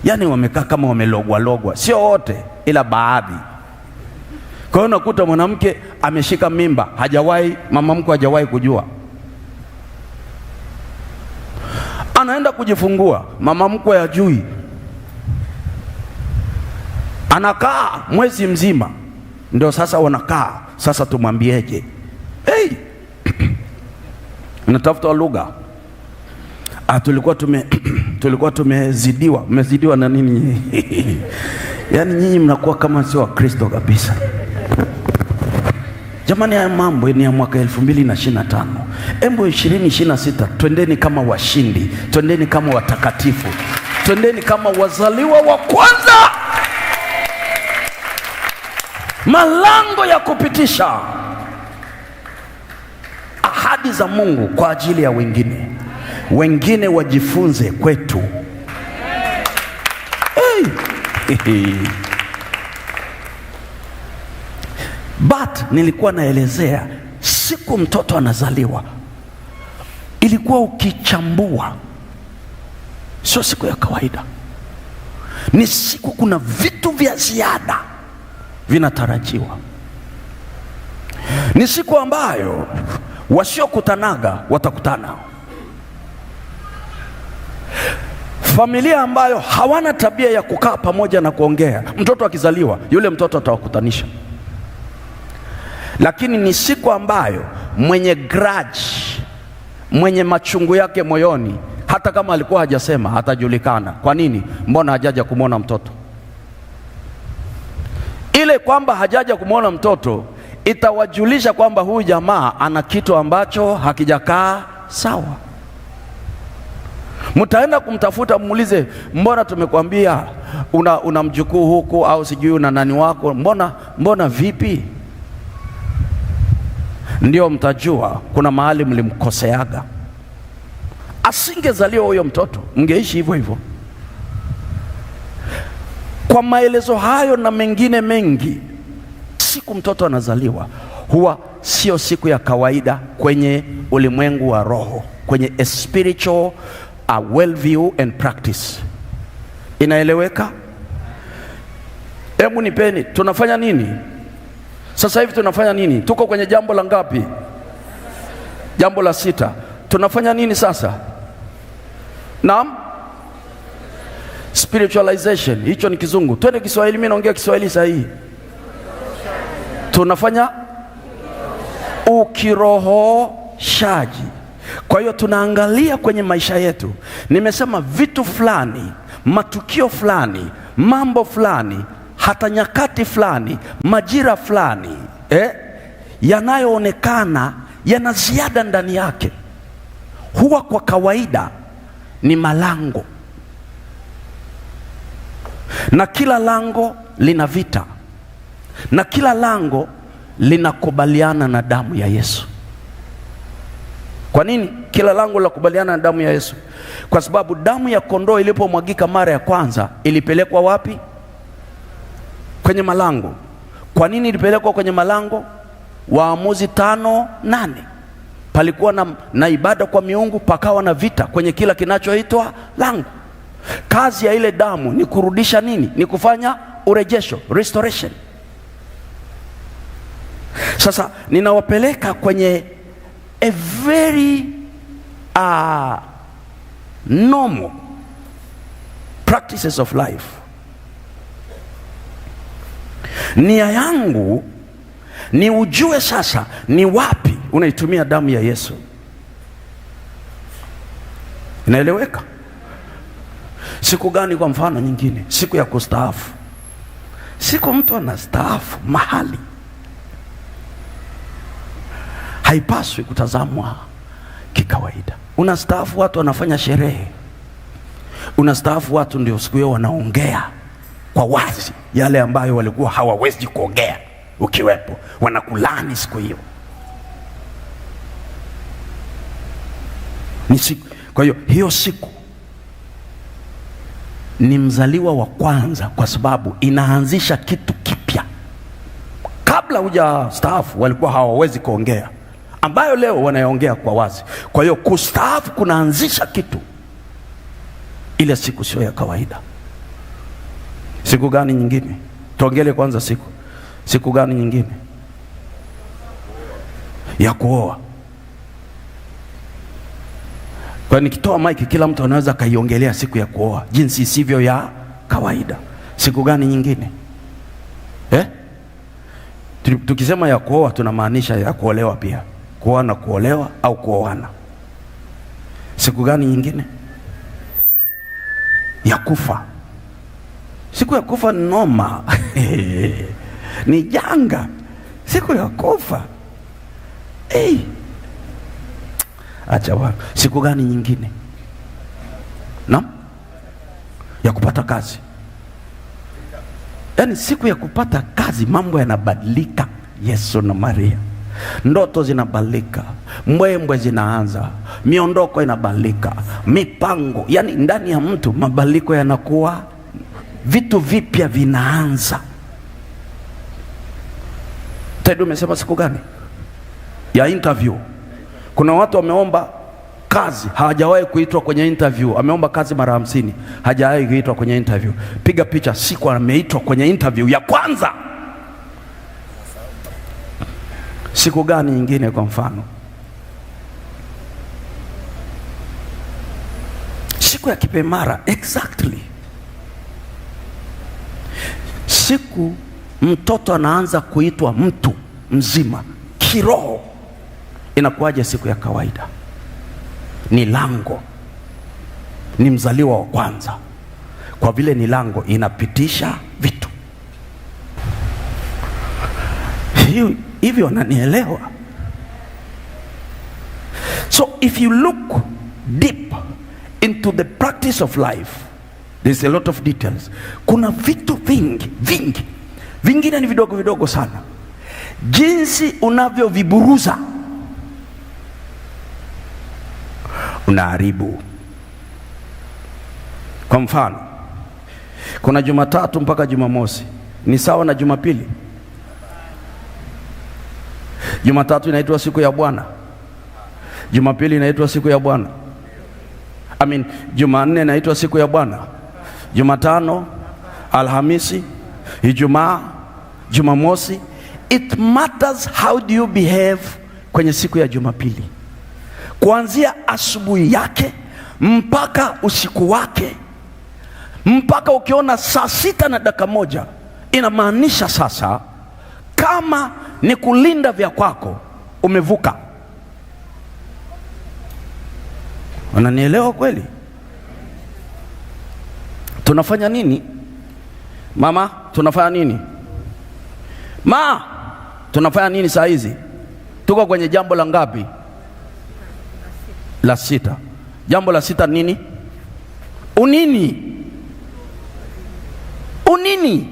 [SPEAKER 5] Yaani wamekaa kama wamelogwa logwa, sio wote ila baadhi. Kwa hiyo unakuta mwanamke ameshika mimba, hajawahi, mama mkwe hajawahi kujua. Anaenda kujifungua, mama mkwe hajui. Anakaa mwezi mzima. Ndio sasa wanakaa, sasa tumwambieje? Hey! Natafuta lugha. Tulikuwa tumezidiwa. Mmezidiwa na nini? Yaani nyinyi mnakuwa kama sio Wakristo kabisa. Jamani, haya mambo ni ya mwaka 2025. Embo 2026, twendeni kama washindi, twendeni kama watakatifu, twendeni kama wazaliwa wa kwanza. Malango ya kupitisha ahadi za Mungu kwa ajili ya wengine. Wengine wajifunze kwetu. Hey. But nilikuwa naelezea siku mtoto anazaliwa ilikuwa ukichambua sio siku ya kawaida. Ni siku kuna vitu vya ziada vinatarajiwa. Ni siku ambayo wasiokutanaga watakutana. Familia ambayo hawana tabia ya kukaa pamoja na kuongea, mtoto akizaliwa yule mtoto atawakutanisha. Lakini ni siku ambayo mwenye grudge, mwenye machungu yake moyoni, hata kama alikuwa hajasema, atajulikana. Kwa nini? Mbona hajaja kumwona mtoto? Ile kwamba hajaja kumwona mtoto itawajulisha kwamba huyu jamaa ana kitu ambacho hakijakaa sawa. Mtaenda kumtafuta, muulize, mbona tumekwambia una mjukuu huku au sijui una nani wako, mbona vipi? Ndio mtajua kuna mahali mlimkoseaga. Asingezaliwa huyo mtoto, mngeishi hivyo hivyo. Kwa maelezo hayo na mengine mengi, siku mtoto anazaliwa huwa sio siku ya kawaida kwenye ulimwengu wa roho, kwenye a spiritual worldview and practice. Inaeleweka? Hebu nipeni, tunafanya nini sasa hivi? Tunafanya nini? Tuko kwenye jambo la ngapi? Jambo la 6. Tunafanya nini sasa? Naam? Spiritualization, hicho ni Kizungu. Twende Kiswahili, mimi naongea Kiswahili sahihi. Tunafanya ukirohoshaji. Kwa hiyo tunaangalia kwenye maisha yetu. Nimesema vitu fulani, matukio fulani, mambo fulani, hata nyakati fulani, majira fulani, yanayoonekana yana ziada ndani yake, huwa kwa kawaida ni malango. Na kila lango lina vita, na kila lango linakubaliana na damu ya Yesu. Kwa nini kila lango linakubaliana na damu ya Yesu? Kwa sababu damu ya kondoo ilipomwagika mara ya kwanza ilipelekwa wapi? Kwenye malango. Kwa nini ilipelekwa kwenye malango? Waamuzi 5:8. Palikuwa na ibada kwa miungu, pakawa na vita kwenye kila kinachoitwa lango. Kazi ya ile damu ni kurudisha nini? Ni kufanya urejesho, restoration. Sasa ninawapeleka kwenye a very normal practices of life. Nia yangu ni ujue sasa ni wapi unaitumia damu ya Yesu. Inaeleweka? Siku gani kwa mfano nyingine? Siku ya kustaafu. Siku mtu anastaafu mahali haipaswi kutazamwa kikawaida. Unastaafu watu wanafanya sherehe. Unastaafu watu ndio siku hiyo wanaongea kwa wazi yale ambayo walikuwa hawawezi kuongea ukiwepo. Wanakulani siku hiyo. Ni siku. Kwa hiyo hiyo siku ni mzaliwa wa kwanza, kwa sababu inaanzisha kitu kipya. Kabla hujastaafu walikuwa hawawezi kuongea, ambayo leo wanaongea kwa wazi. Kwa hiyo kustaafu kunaanzisha kitu. Ile siku sio ya kawaida. Siku gani nyingine? Tuongele kwanza siku. Siku gani nyingine? Ya kuoa. Kwa nikitoa mic kila mtu anaweza kaiongelea siku ya kuoa jinsi isivyo ya kawaida. Siku gani nyingine? Tukisema ya kuoa tunamaanisha ya kuolewa pia. Kuoa na kuolewa au kuoana. Siku gani nyingine? Ya kufa. Siku ya kufa ni noma. Ni janga. Siku ya kufa. Hey. Acha bwana. Siku gani nyingine? Naam? Ya kupata kazi. Yaani siku ya kupata kazi mambo yanabadilika. Yesu na Maria. Ndoto zinabadilika, mbwembwe zinaanza, miondoko inabadilika, mipango, yani ndani ya mtu mabadiliko yanakuwa, vitu vipya vinaanza. Ted, umesema siku gani? Ya interview. Kuna watu wameomba kazi, hawajawahi kuitwa kwenye interview. Ameomba kazi mara 50, hajawahi kuitwa kwenye interview. Piga picha siku ameitwa kwenye interview ya kwanza. Siku gani nyingine kwa mfano? Siku Siku ya kipemara, exactly. Siku mtoto anaanza kuitwa mtu mzima kiroho, inakuwaje siku ya kawaida? Ni lango, ni mzaliwa wa kwanza. Kwa vile ni lango, inapitisha vitu hivyo. Wananielewa? So if you look deep into the practice of life, there's a lot of details. Kuna vitu vingi vingi, vingine ni vidogo vidogo sana. Jinsi unavyoviburuza unaharibu. Kwa mfano, kuna Jumatatu mpaka Jumamosi ni sawa na Jumapili. Jumatatu inaitwa siku ya Bwana, Jumapili inaitwa siku ya Bwana, I mean, Jumanne inaitwa siku ya Bwana, Jumatano, Alhamisi, Ijumaa, Jumamosi. It matters how do you behave kwenye siku ya Jumapili, kuanzia asubuhi yake mpaka usiku wake, mpaka ukiona 6:01, inamaanisha sasa kama ni kulinda vya kwako umevuka. Unanielewa kweli? Tunafanya nini? Mama, tunafanya nini? Ma, tunafanya nini saa hizi? Tuko kwenye jambo la ngapi? La sita. Jambo la sita nini? Unini? Unini?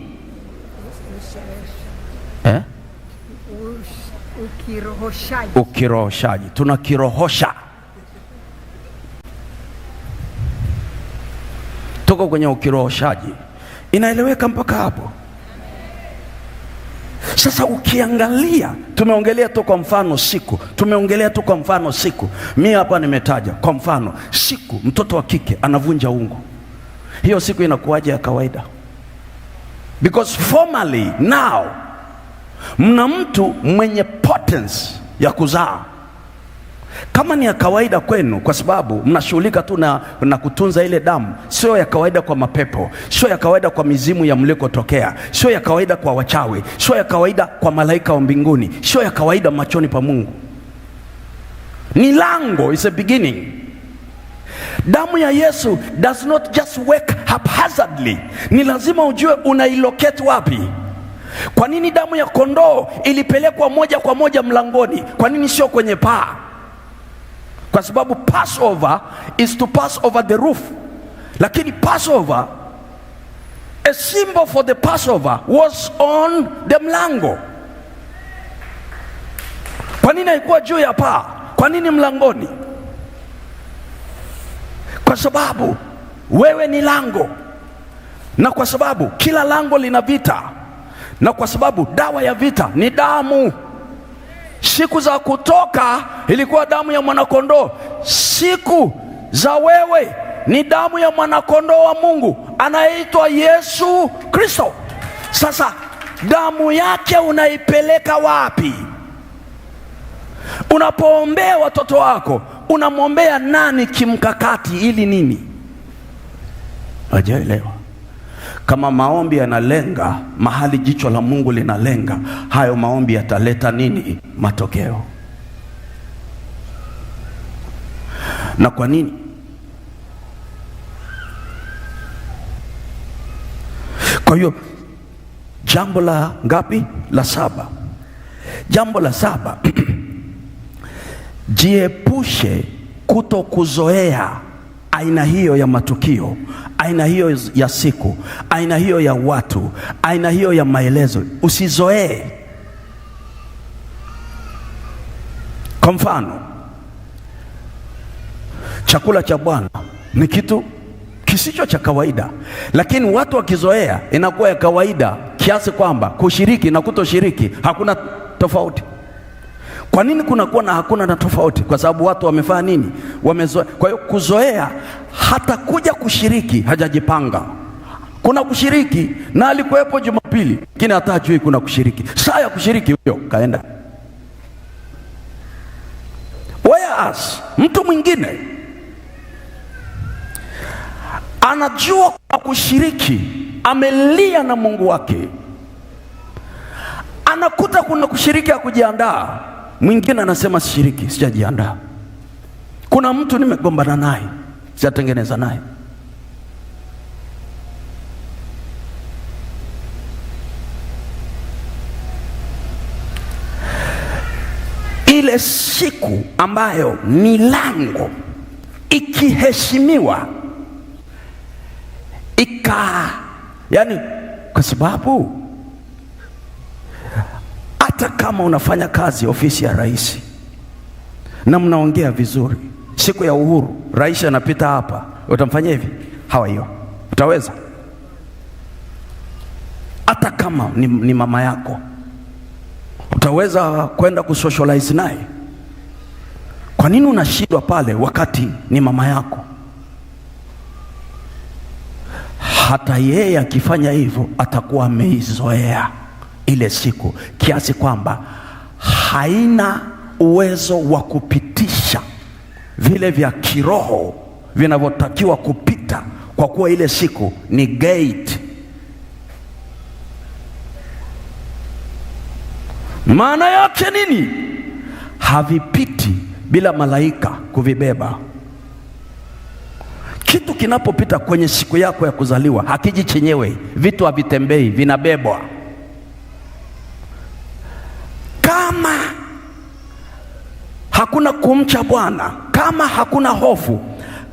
[SPEAKER 6] Ukirohoshaji.
[SPEAKER 5] Ukirohoshaji. Tunakirohosha. Tuko kwenye ukirohoshaji. Inaeleweka mpaka hapo? Sasa ukiangalia, tumeongelea tu kwa mfano siku, tumeongelea tu kwa mfano siku. Mimi hapa nimetaja kwa mfano siku mtoto wa kike anavunja ungo. Hiyo siku inakuwaje ya kawaida? Because formally now mna mtu mwenye potence ya kuzaa. Kama ni ya kawaida kwenu, kwa sababu mnashughulika tu na kutunza ile damu, sio ya kawaida kwa mapepo, sio ya kawaida kwa mizimu ya mlikotokea, sio ya kawaida kwa wachawi, sio ya kawaida kwa malaika wa mbinguni, sio ya kawaida machoni pa Mungu. Ni lango, it's a beginning. Damu ya Yesu does not just work haphazardly. Ni lazima ujue unailocate wapi. Kwa nini damu ya kondoo ilipelekwa moja kwa moja mlangoni? Kwa nini sio kwenye paa? Kwa sababu Passover is to pass over the roof. Lakini Passover, a symbol for the Passover was on the mlango. Kwa nini haikuwa juu ya paa? Kwa nini mlangoni? Kwa sababu wewe ni lango, na kwa sababu kila lango lina vita, na kwa sababu dawa ya vita ni damu. Siku za kutoka ilikuwa damu ya mwanakondoo. Siku za wewe ni damu ya mwanakondoo wa Mungu anayeitwa Yesu Kristo. Sasa damu yake unaipeleka wapi? Unapoombea watoto wako, unamwombea nani kimkakati ili nini? Hajaelewa. Kama maombi yanalenga mahali jicho la Mungu linalenga, hayo maombi yataleta nini? Matokeo. Na kwa nini? Kwa hiyo jambo la ngapi? La saba. Jambo la saba, jiepushe kutokuzoea aina hiyo ya matukio, aina hiyo ya siku, aina hiyo ya watu, aina hiyo ya maelezo. Usizoee. Kwa mfano, chakula cha Bwana ni kitu kisicho cha kawaida, lakini watu wakizoea inakuwa ya kawaida kiasi kwamba kushiriki na kutoshiriki hakuna tofauti. Kwa nini kunakuwa na hakuna na tofauti? Kwa sababu watu wamefanya nini? Wamezoea. Kwa hiyo kuzoea, hata kuja kushiriki hajajipanga. Kuna kushiriki na alikuwepo Jumapili, lakini hata hajui kuna kushiriki. Saa ya kushiriki huyo kaenda. Whereas mtu mwingine Anajua kwa kushiriki, amelia na Mungu wake. Anakuta kuna kushiriki ya kujiandaa. Mwingine anasema sishiriki, sijajiandaa. Kuna mtu nimegombana naye, sijatengeneza naye. Ile siku ambayo milango ikiheshimiwa yani, kwa sababu hata kama unafanya kazi ofisi ya rais na mnaongea vizuri, siku ya uhuru rais anapita hapa, utamfanyia hivi hawa hiyo, utaweza? Hata kama ni mama yako, utaweza kwenda kusocialize naye? Kwa nini unashindwa pale wakati ni mama yako? Hata yeye akifanya hivyo atakuwa ameizoea ile siku kiasi kwamba haina uwezo wa kupitisha vile vya kiroho vinavyotakiwa kupita, kwa kuwa ile siku ni gate. Maana yake nini? Havipiti bila malaika kuvibeba. Kitu kinapopita kwenye siku yako ya kuzaliwa hakiji chenyewe, vitu havitembei, vinabebwa. Kama hakuna kumcha Bwana, kama hakuna hofu,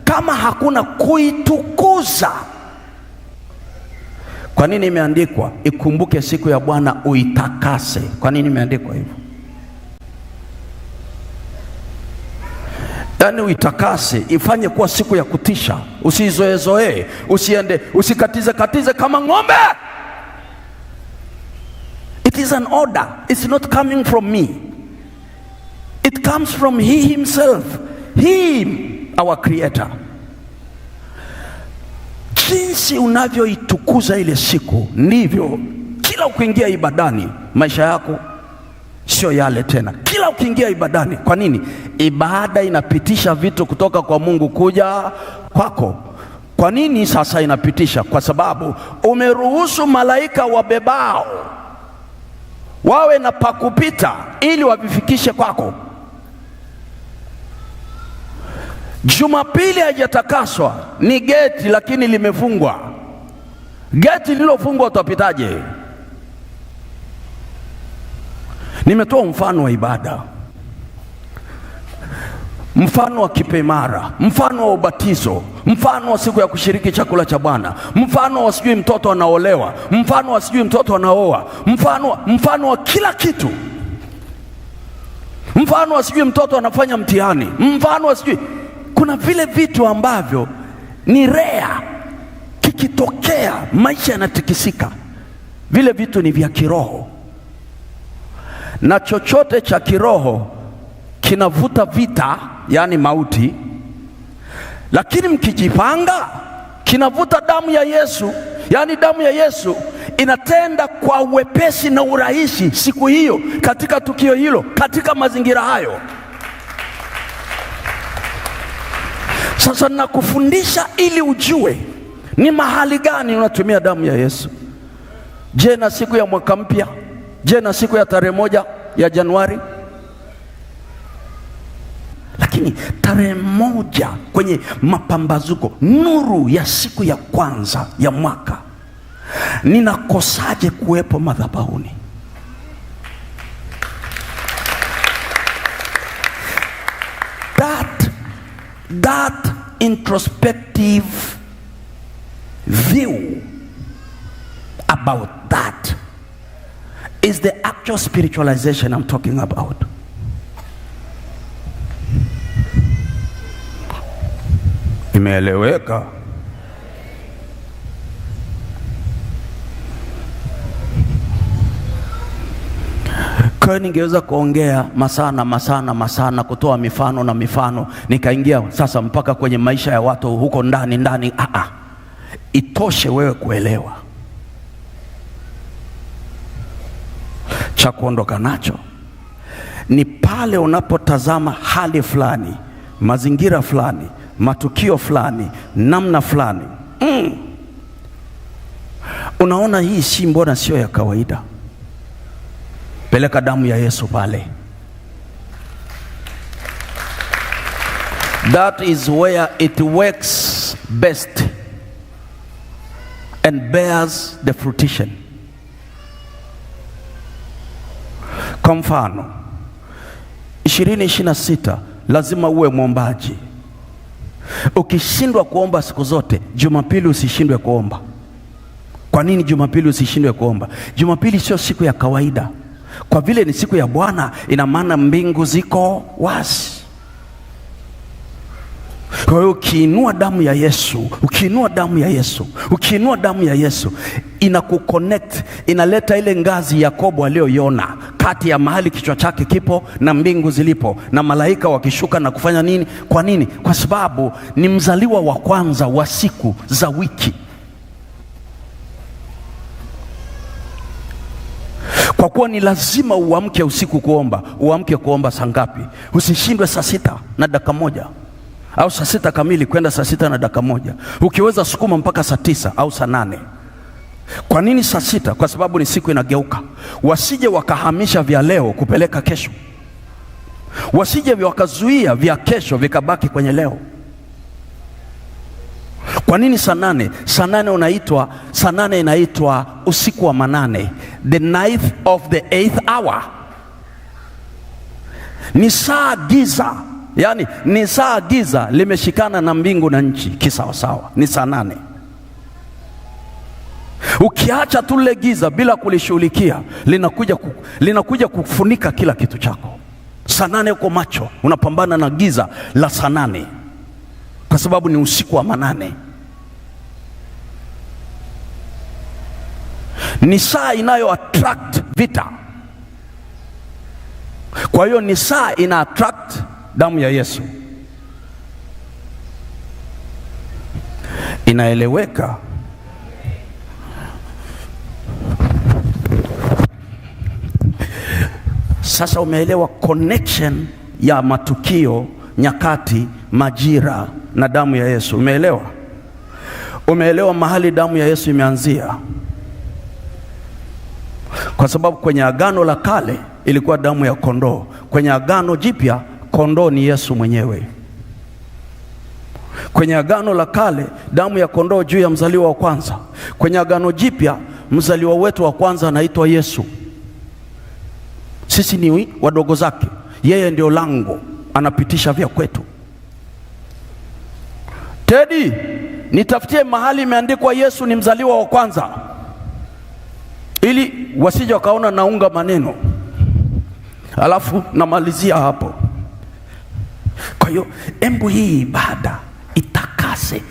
[SPEAKER 5] kama hakuna kuitukuza. Kwa nini imeandikwa ikumbuke siku ya Bwana uitakase? Kwa nini imeandikwa hivyo? Yaani uitakase, ifanye kuwa siku ya kutisha, usizoezoee, usiende, usikatize katize kama ng'ombe. It is an order. It's not coming from me. It comes from he himself. Him, our creator. Jinsi unavyoitukuza ile siku, ndivyo kila ukiingia ibadani maisha yako sio yale tena. Kila ukiingia ibadani, kwa nini? Ibada inapitisha vitu kutoka kwa Mungu kuja kwako. Kwa nini sasa inapitisha? Kwa sababu umeruhusu malaika wabebao wawe na pakupita ili wavifikishe kwako. Jumapili haijatakaswa, ni geti lakini limefungwa. Geti lililofungwa utapitaje? Nimetoa mfano wa ibada, mfano wa kipemara, mfano wa ubatizo, mfano wa siku ya kushiriki chakula cha Bwana, mfano wa sijui mtoto anaolewa, mfano wa sijui mtoto anaoa, mfano wa kila kitu, mfano wa sijui mtoto anafanya mtihani, mfano wa sijui. Kuna vile vitu ambavyo ni rare, kikitokea maisha yanatikisika. Vile vitu ni vya kiroho, na chochote cha kiroho kinavuta vita, yani mauti. Lakini mkijipanga, kinavuta damu ya Yesu, yani damu ya Yesu inatenda kwa wepesi na urahisi siku hiyo, katika tukio hilo, katika mazingira hayo. Sasa nakufundisha ili ujue ni mahali gani unatumia damu ya Yesu. Je, na siku ya mwaka mpya? Je, na siku ya tarehe 1 ya Januari? Lakini tarehe 1 kwenye mapambazuko, nuru ya siku ya kwanza ya mwaka, ninakosaje kuwepo madhabahuni? That introspective view about that is the actual spiritualization I'm talking about. Imeeleweka? Kwa ningeweza kuongea masana masana masana, kutoa mifano na mifano, nikaingia sasa mpaka kwenye maisha ya watu huko ndani ndani. Itoshe wewe kuelewa. Cha kuondoka nacho ni pale unapotazama hali fulani, mazingira fulani, matukio fulani, namna fulani, Unaona hii si mbona sio ya kawaida. Peleka damu ya Yesu pale. That is where it works best and bears the fruition. Kwa mfano 2026 lazima uwe mwombaji. Ukishindwa kuomba siku zote, Jumapili usishindwe kuomba. Kwa nini Jumapili usishindwe kuomba? Jumapili sio siku ya kawaida. Kwa vile ni siku ya Bwana, ina maana mbingu ziko wazi. Kwa hiyo ukiinua damu ya Yesu, ukiinua damu ya Yesu, ukiinua damu ya Yesu, inakuconnect, inaleta ile ngazi Yakobo aliyoiona kati ya mahali kichwa chake kipo na mbingu zilipo, na malaika wakishuka na kufanya nini? Kwa nini? Kwa sababu ni mzaliwa wa kwanza wa siku za wiki. Kwa kuwa ni lazima uamke usiku kuomba. Uamke kuomba saa ngapi? Usishindwe 6:01 au 6:00 kwenda 6:01. Ukiweza sukuma mpaka 9:00 au 8:00. Kwa nini 6:00? Kwa sababu ni siku inageuka. Wasije wakahamisha vya leo kupeleka kesho. Wasije wakazuia vya kesho vikabaki kwenye leo. Kwa nini 8:00? 8:00 unaitwa, 8:00 inaitwa usiku wa manane, the ninth of the eighth hour. Ni saa giza, yani ni saa giza limeshikana na mbingu na nchi kisawasawa. Ni 8:00. Ukiacha tu lile giza bila kulishughulikia, linakuja kufunika kila kitu chako. 8:00 uko macho, unapambana na giza la 8:00, kwa sababu ni usiku wa manane. Ni saa inayo attract vita. Kwa hiyo ni saa ina attract damu ya Yesu. Inaeleweka? Sasa umeelewa connection ya matukio, nyakati, majira na damu ya Yesu. Umeelewa? Umeelewa mahali damu ya Yesu imeanzia? Kwa sababu kwenye Agano la Kale ilikuwa damu ya kondoo. Kwenye Agano Jipya kondoo ni Yesu mwenyewe. Kwenye Agano la Kale damu ya kondoo juu ya mzaliwa wa kwanza. Kwenye Agano Jipya mzaliwa wetu wa kwanza anaitwa Yesu. Sisi ni wadogo zake. Yeye ndio lango, anapitisha vya kwetu. Teddy, nitafutie mahali imeandikwa Yesu ni mzaliwa wa kwanza, ili wasije wakaona naunga maneno alafu namalizia hapo. Kwa hiyo embu hii ibada itakase,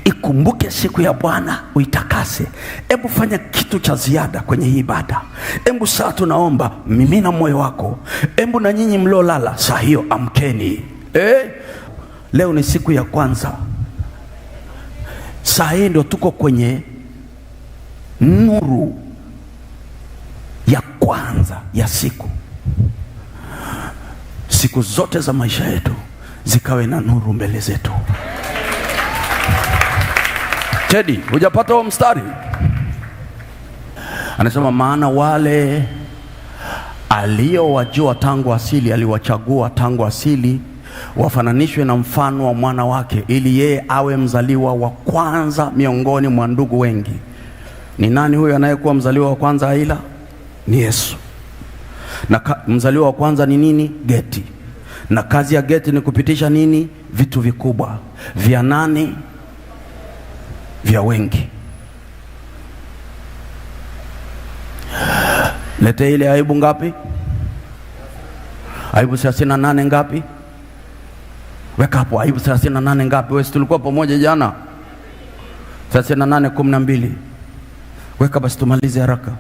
[SPEAKER 5] ikumbuke siku ya Bwana uitakase. Embu fanya kitu cha ziada kwenye hii ibada. Embu saa tunaomba, mimina moyo wako. Embu na nyinyi mliolala saa hiyo amkeni. Leo ni siku ya kwanza. Saa hii ndio tuko kwenye nuru ya kwanza ya siku. Siku zote za maisha yetu zikawe na nuru mbele zetu. Teddy, hujapata huo mstari? Anasema maana wale aliowajua tangu asili, aliwachagua tangu asili wafananishwe na mfano wa mwana wake, ili yeye awe mzaliwa wa kwanza miongoni mwa ndugu wengi. Ni nani huyo anayekuwa mzaliwa wa kwanza aila? Ni Yesu. Na mzaliwa wa kwanza ni nini? Geti. Na kazi ya geti ni kupitisha nini? Vitu vikubwa. Vya nani? Vya wengi. Lete ile Ayubu ngapi? Ayubu 38 ngapi? Weka hapo Ayubu 38 ngapi? Wewe tulikuwa pamoja jana. 38:12. Weka basi tumalize haraka.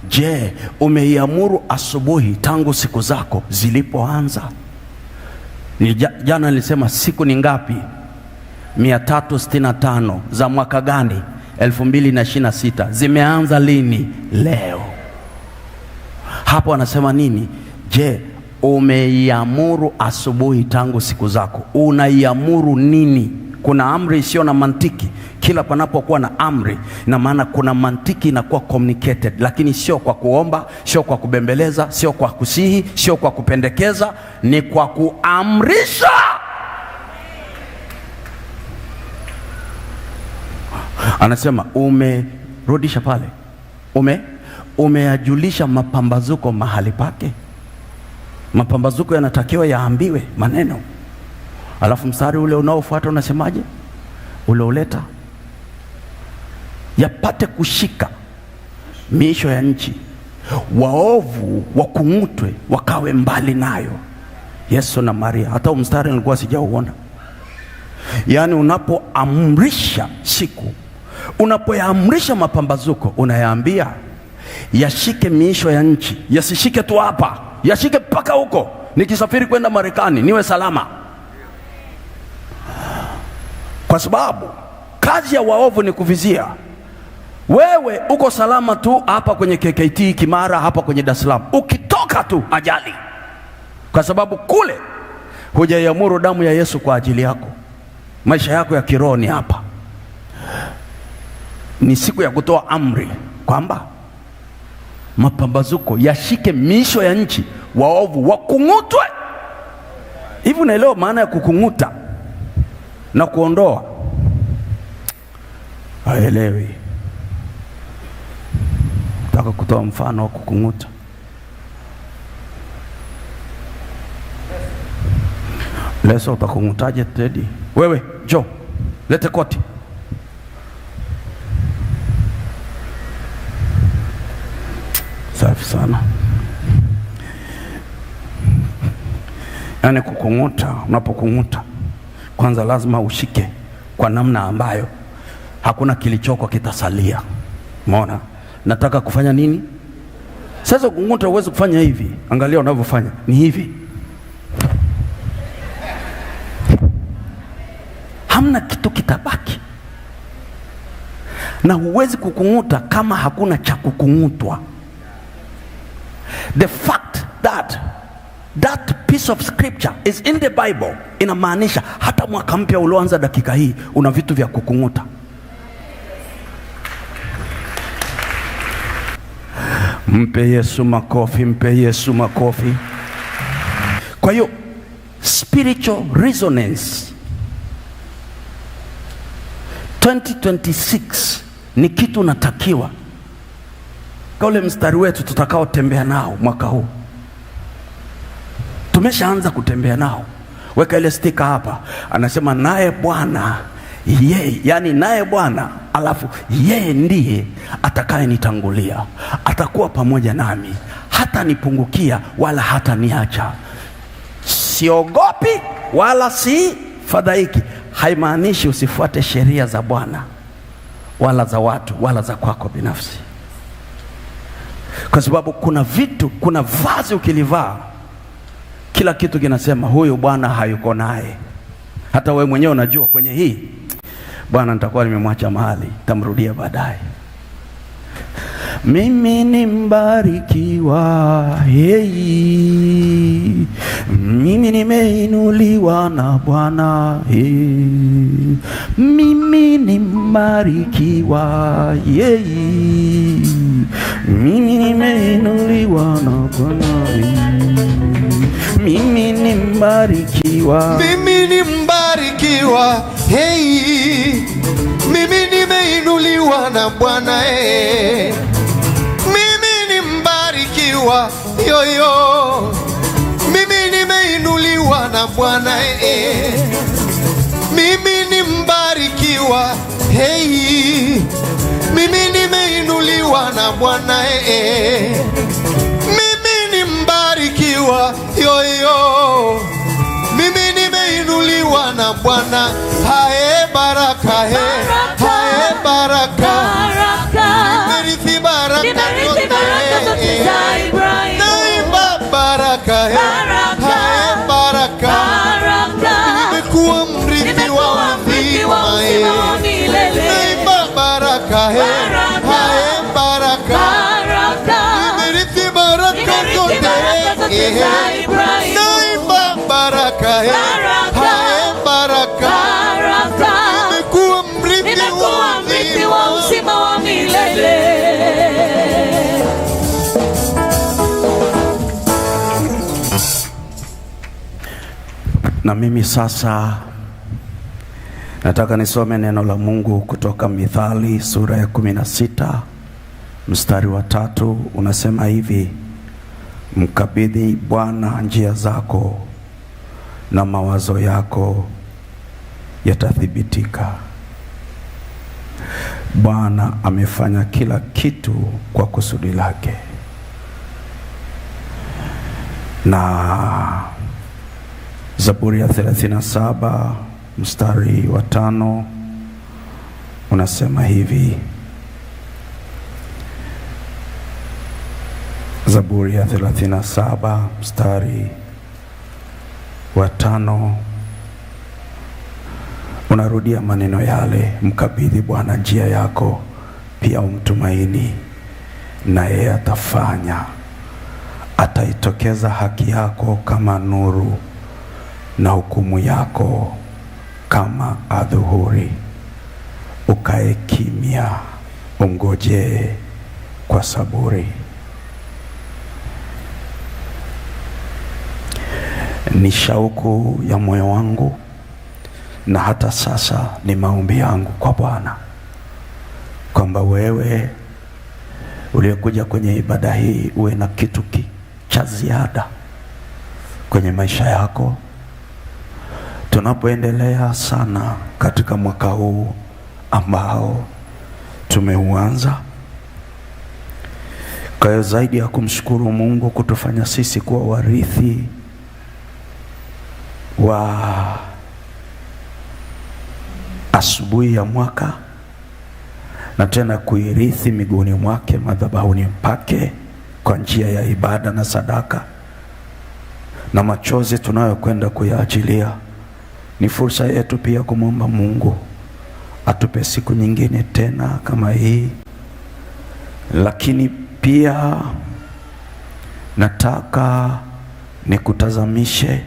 [SPEAKER 5] Je, umeiamuru asubuhi tangu siku zako zilipoanza? Jana nilisema siku ni ngapi? 365 za mwaka gani? 2026. Zimeanza lini? Leo. Hapo anasema nini? Je, umeiamuru asubuhi tangu siku zako? Unaiamuru nini Kuna amri isiyo na mantiki. Kila panapokuwa na amri, ina maana kuna mantiki inakuwa communicated, lakini sio kwa kuomba, sio kwa kubembeleza, sio kwa kusihi, sio kwa kupendekeza, ni kwa kuamrisha. Anasema umerudisha pale, umeyajulisha mapambazuko mahali pake. Mapambazuko yanatakiwa yaambiwe maneno. Alafu mstari ule unaofuata unasemaje? Ule uleta yapate kushika miisho ya nchi, waovu wakung'utwe wakawe mbali nayo. Yesu na Maria. Hata mstari nilikuwa sijauona. Yaani unapoamrisha siku, unapoyaamrisha mapambazuko, unayaambia yashike miisho ya nchi, yasishike tu hapa, yashike mpaka huko. Nikisafiri kwenda Marekani niwe salama. Kwa sababu kazi ya waovu ni kuvizia. Wewe uko salama tu hapa kwenye KKT Kimara, hapa kwenye Dar es Salaam. Ukitoka tu ajali. Kwa sababu kule hujaiamuru damu ya Yesu kwa ajili yako. Maisha yako ya kiroho ni hapa. Ni siku ya kutoa amri kwamba mapambazuko yashike miisho ya nchi, waovu wakung'utwe. Hivi unaelewa maana ya kukung'uta na kuondoa? Haelewi. Nataka kutoa mfano wa kukung'uta. Leso, utakung'utaje Teddy? Wewe, jo, lete koti. Safi sana. Yaani kukung'uta, unapokung'uta kwanza lazima ushike kwa namna ambayo hakuna kilichoko kitasalia. Umeona? Nataka kufanya nini? Sasa kung'uta huwezi kufanya hivi. Angalia unavyofanya. Ni hivi. Hamna kitu kitabaki. Na huwezi kukung'uta kama hakuna cha kukung'utwa. The fact that that piece of scripture is in the Bible inamaanisha hata mwaka mpya ulioanza dakika hii una vitu vya kukung'uta. Mpe Yesu makofi, mpe Yesu makofi. Kwa hiyo spiritual resonance 2026 ni kitu natakiwa. Kwa ule mstari wetu tutakao tembea nao mwaka huu, tumeshaanza kutembea nao. Weka ile stika hapa. Anasema naye Bwana yeye, yani naye Bwana alafu yeye ndiye atakayenitangulia, atakuwa pamoja nami, hata nipungukia wala hata niacha. Siogopi wala si fadhaiki. Haimaanishi usifuate sheria za Bwana wala za watu wala za kwako binafsi. Kwa sababu kuna vitu, kuna vazi ukilivaa, kila kitu kinasema huyu Bwana hayuko naye. Hata wewe mwenyewe unajua kwenye hii Bwana nitakuwa nimemwacha mahali, nitamrudia baadaye. Mimi ni mbarikiwa, hey. Mimi nimeinuliwa na Bwana, hey. Mimi ni mbarikiwa, hey. Mimi nimeinuliwa na Bwana, hey. Mimi ni mbarikiwa,
[SPEAKER 1] mimi ni mbarikiwa, hey. Mimi nimeinuliwa na Bwana, hey. Mimi ni mbarikiwa, yoyo. Mimi nimeinuliwa na Bwana, hey. Mimi ni mbarikiwa, hey. Mimi nimeinuliwa na Bwana, hey. Mimi ni mbarikiwa, yoyo. Mimi nimeinuliwa na Bwana. Hae baraka, he. Hae baraka, nimerithi baraka zote za Ibrahimu. Naimba baraka, he. Hae baraka, nimekuwa mrithi wa uzima wa milele. Naimba baraka, he. Hae baraka, nimerithi baraka zote za Ibrahimu. Naimba baraka, he. Hae baraka,
[SPEAKER 5] Na mimi sasa nataka nisome neno la Mungu kutoka Mithali sura ya 16 mstari wa 3, unasema hivi: mkabidhi Bwana njia zako na mawazo yako yatathibitika. Bwana amefanya kila kitu kwa kusudi lake. Na Zaburi ya 37 mstari wa 5 unasema hivi. Zaburi ya 37 mstari wa 5 unarudia maneno yale, mkabidhi Bwana njia yako, pia umtumaini, na yeye atafanya. Ataitokeza haki yako kama nuru na hukumu yako kama adhuhuri. Ukae kimya, ungojee kwa saburi. Ni shauku ya moyo wangu na hata sasa ni maombi yangu kwa Bwana kwamba wewe uliyekuja kwenye ibada hii uwe na kitu cha ziada kwenye maisha yako. Tunapoendelea sana katika mwaka huu ambao tumeuanza, kwa hiyo zaidi ya kumshukuru Mungu kutufanya sisi kuwa warithi wa asubuhi ya mwaka na tena kuirithi miguuni mwake, madhabahuni pake, kwa njia ya ibada na sadaka na machozi tunayokwenda kuyaachilia, ni fursa yetu pia kumwomba Mungu atupe siku nyingine tena kama hii. Lakini pia nataka nikutazamishe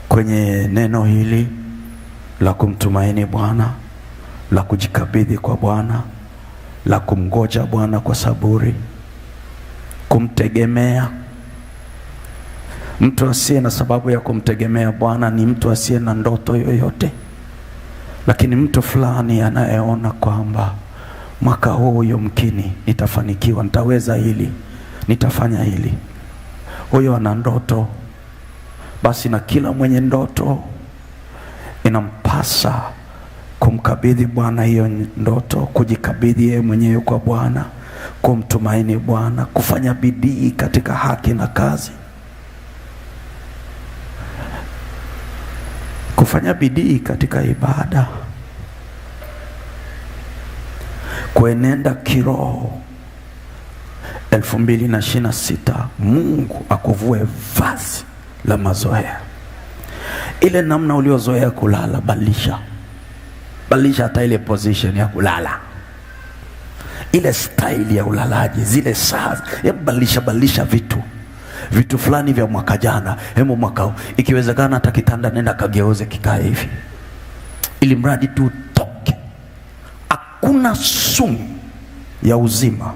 [SPEAKER 5] kwenye neno hili la kumtumaini Bwana, la kujikabidhi kwa Bwana, la kumgoja Bwana kwa saburi, kumtegemea. Mtu asiye na sababu ya kumtegemea Bwana ni mtu asiye na ndoto yoyote. Lakini mtu fulani anayeona kwamba mwaka huu yumkini nitafanikiwa, nitaweza hili, nitafanya hili, huyo ana ndoto. Basi na kila mwenye ndoto inampasa kumkabidhi Bwana hiyo ndoto, kujikabidhi yeye mwenyewe kwa Bwana, kumtumaini Bwana, kufanya bidii katika haki na kazi, kufanya bidii katika ibada, kuenenda kiroho. 2026 Mungu akuvue vazi la mazoea. Ile namna uliozoea kulala, badilisha. Badilisha hata ile position ya kulala, ile style ya ulalaji, zile saa. Hebu badilisha vitu fulani vya mwaka jana. Hebu mwaka huu ikiwezekana hata kitanda nenda kageuze kikae hivi, ili mradi tu utoke. Hakuna sumu ya uzima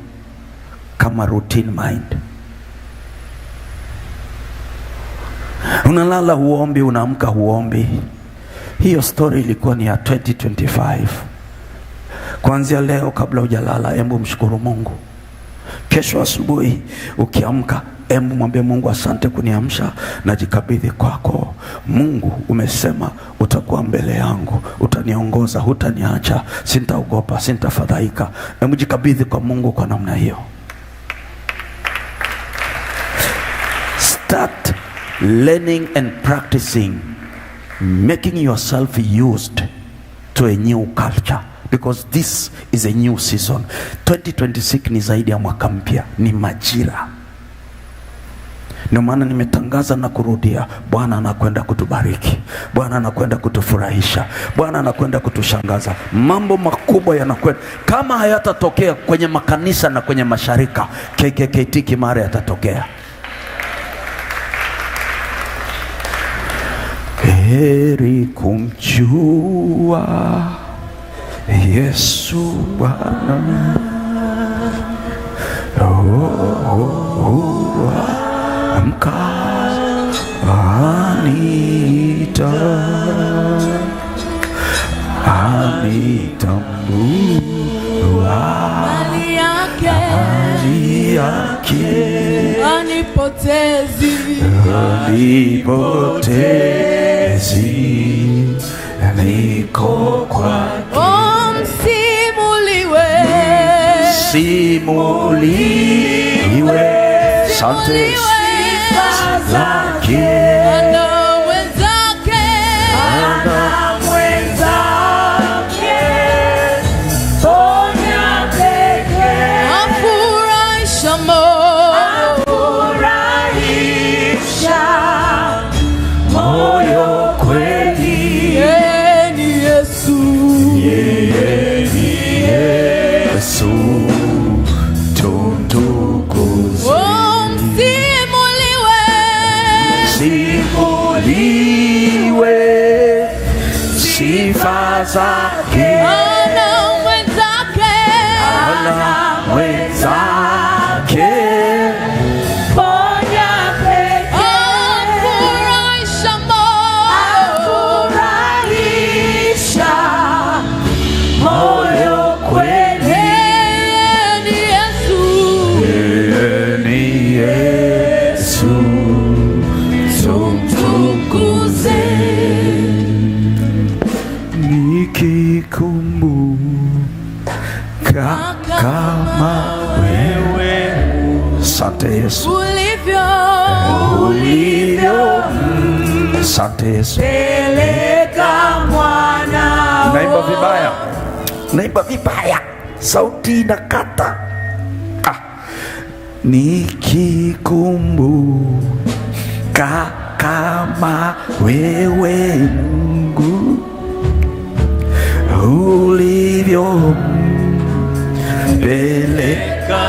[SPEAKER 5] kama routine mind. Unalala huombi, unaamka huombi. Hiyo story ilikuwa ni ya 2025. Kuanzia leo, kabla hujalala, hebu mshukuru Mungu. Kesho asubuhi ukiamka, hebu mwambie Mungu, asante kuniamsha, najikabidhi kwako. Mungu, umesema utakuwa mbele yangu, utaniongoza, hutaniacha, sintaogopa, sintafadhaika. Hebu jikabidhi kwa Mungu kwa namna hiyo. Start learning and practicing making yourself used to a new culture, because this is a new season. 2026 ni zaidi ya mwaka mpya, ni majira. Ndio maana nimetangaza na kurudia, Bwana anakwenda kutubariki, Bwana anakwenda kutufurahisha, Bwana anakwenda kutushangaza. Mambo makubwa yanakwenda. Kama hayatatokea kwenye makanisa na kwenye masharika, KKKT Kimara yatatokea. Heri kumjua Yesu Bwana, oh, oh, oh, amka Anita, anitambua
[SPEAKER 2] Mali yake
[SPEAKER 5] hali yake,
[SPEAKER 2] anipotezi,
[SPEAKER 5] anipotezi, niko kwake.
[SPEAKER 2] Oh, msimuliwe,
[SPEAKER 5] Simuliwe, sante
[SPEAKER 2] simuliwe
[SPEAKER 5] zake,
[SPEAKER 2] ana wenzake,
[SPEAKER 5] ana
[SPEAKER 1] Mwenzake, ponya pekee,
[SPEAKER 2] afurahisha moyo,
[SPEAKER 1] furahisha
[SPEAKER 5] moyo kweli,
[SPEAKER 2] yeye ni Yesu.
[SPEAKER 5] Yeye ni Yesu, tumtukuze.
[SPEAKER 2] Oh, msimuliwe,
[SPEAKER 5] Simuliwe sifa zake,
[SPEAKER 2] ana mwenzake,
[SPEAKER 5] ana mwenzake,
[SPEAKER 1] ponya pekee,
[SPEAKER 2] afurahisha moyo,
[SPEAKER 1] furahisha moyo kweli,
[SPEAKER 2] yeye ni Yesu.
[SPEAKER 5] Yeye ni Yesu, tumtukuze. Nikikumbuka kama wewe, sante Yesu,
[SPEAKER 2] Ulivyo,
[SPEAKER 5] ulivyo, sante Yesu.
[SPEAKER 1] peleka mwana
[SPEAKER 5] Naimba vibaya, naimba vibaya, sauti inakata. Ah. Nikikumbuka kama wewe Mungu ulivyo peleka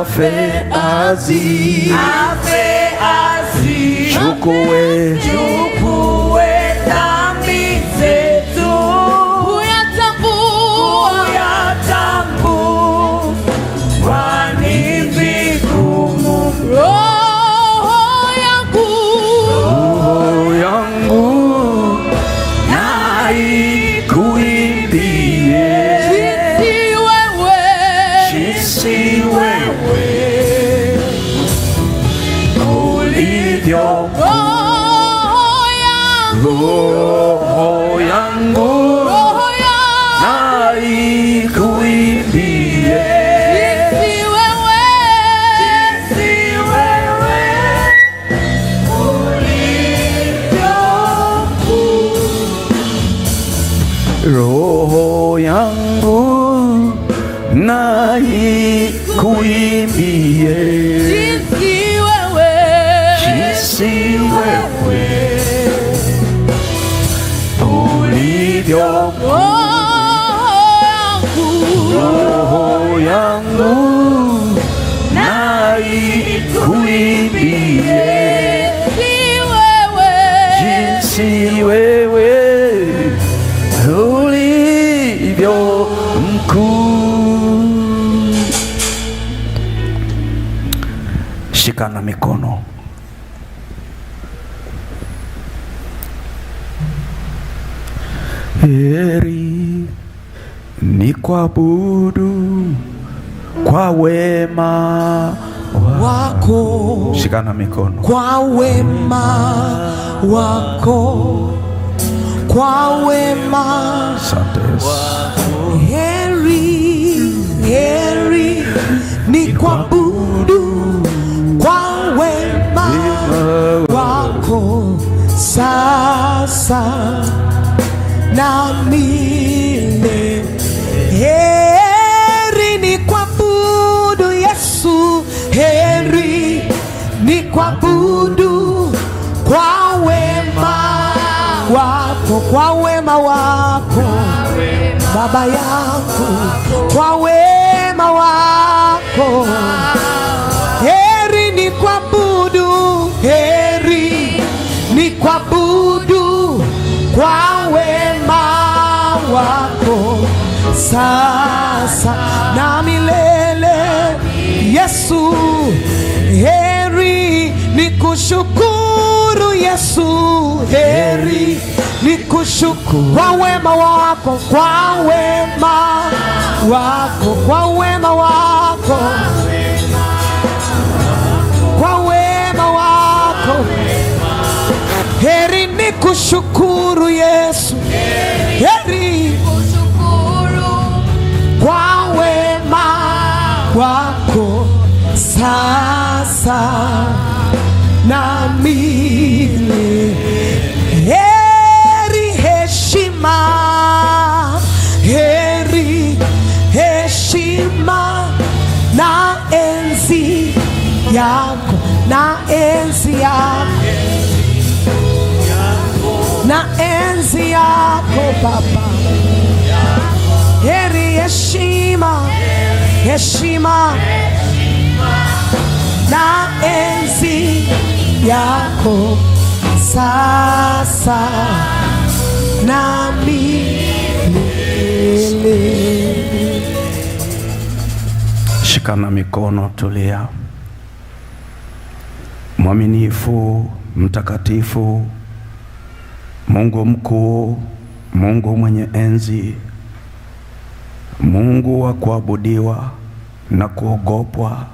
[SPEAKER 5] afe azi
[SPEAKER 1] afe azi
[SPEAKER 5] chukue
[SPEAKER 1] chukue dhambi zetu,
[SPEAKER 2] huyatambua
[SPEAKER 1] kuyatambua ni vigumu,
[SPEAKER 2] roho yangu,
[SPEAKER 5] roho yangu na ikuimbie
[SPEAKER 2] jinsi wewe
[SPEAKER 5] jinsi wewe ulivyo,
[SPEAKER 2] roho yangu,
[SPEAKER 5] roho yangu
[SPEAKER 2] roho yangu,
[SPEAKER 5] na ikuimbie
[SPEAKER 2] jinsi wewe,
[SPEAKER 1] si wewe ulivyo
[SPEAKER 5] roho yangu na ikuimbie
[SPEAKER 2] jinsi wewe,
[SPEAKER 5] jinsi wewe ulivyo,
[SPEAKER 2] roho yangu,
[SPEAKER 5] roho yangu na ikuimbie
[SPEAKER 2] jinsi wewe,
[SPEAKER 5] jinsi wewe ulivyo mkuu. Shikana mikono. Heri ni kuabudu kwa wema
[SPEAKER 4] wako,
[SPEAKER 5] Shikana mikono.
[SPEAKER 4] kwa wema wako, kwa wema.
[SPEAKER 5] Asante Yesu.
[SPEAKER 4] Heri, heri ni kuabudu kwa wema wako sasa na milele. Heri ni kuabudu Yesu, heri ni kuabudu kwa wema wako, kwa wema wako Baba yangu, kwa wema wako. Heri ni kuabudu, heri ni kuabudu kwa wema wako sasa na milele. Yesu, heri nikushukuru Yesu, heri nikushukuru kwa wema wako, kwa wema wako, kwa wema wako, kwa wema wako. Heri nikushukuru Yesu, heri
[SPEAKER 2] nikushukuru
[SPEAKER 4] kwa wema wako sasa na milele. Heri heshima, heri heshima na enzi yako, na enzi yako, na enzi yako Baba. Heri heshima, heshima na enzi yako sasa na milele.
[SPEAKER 5] Shikana mikono, tulia. Mwaminifu, mtakatifu, Mungu mkuu, Mungu mwenye enzi, Mungu wa kuabudiwa na kuogopwa,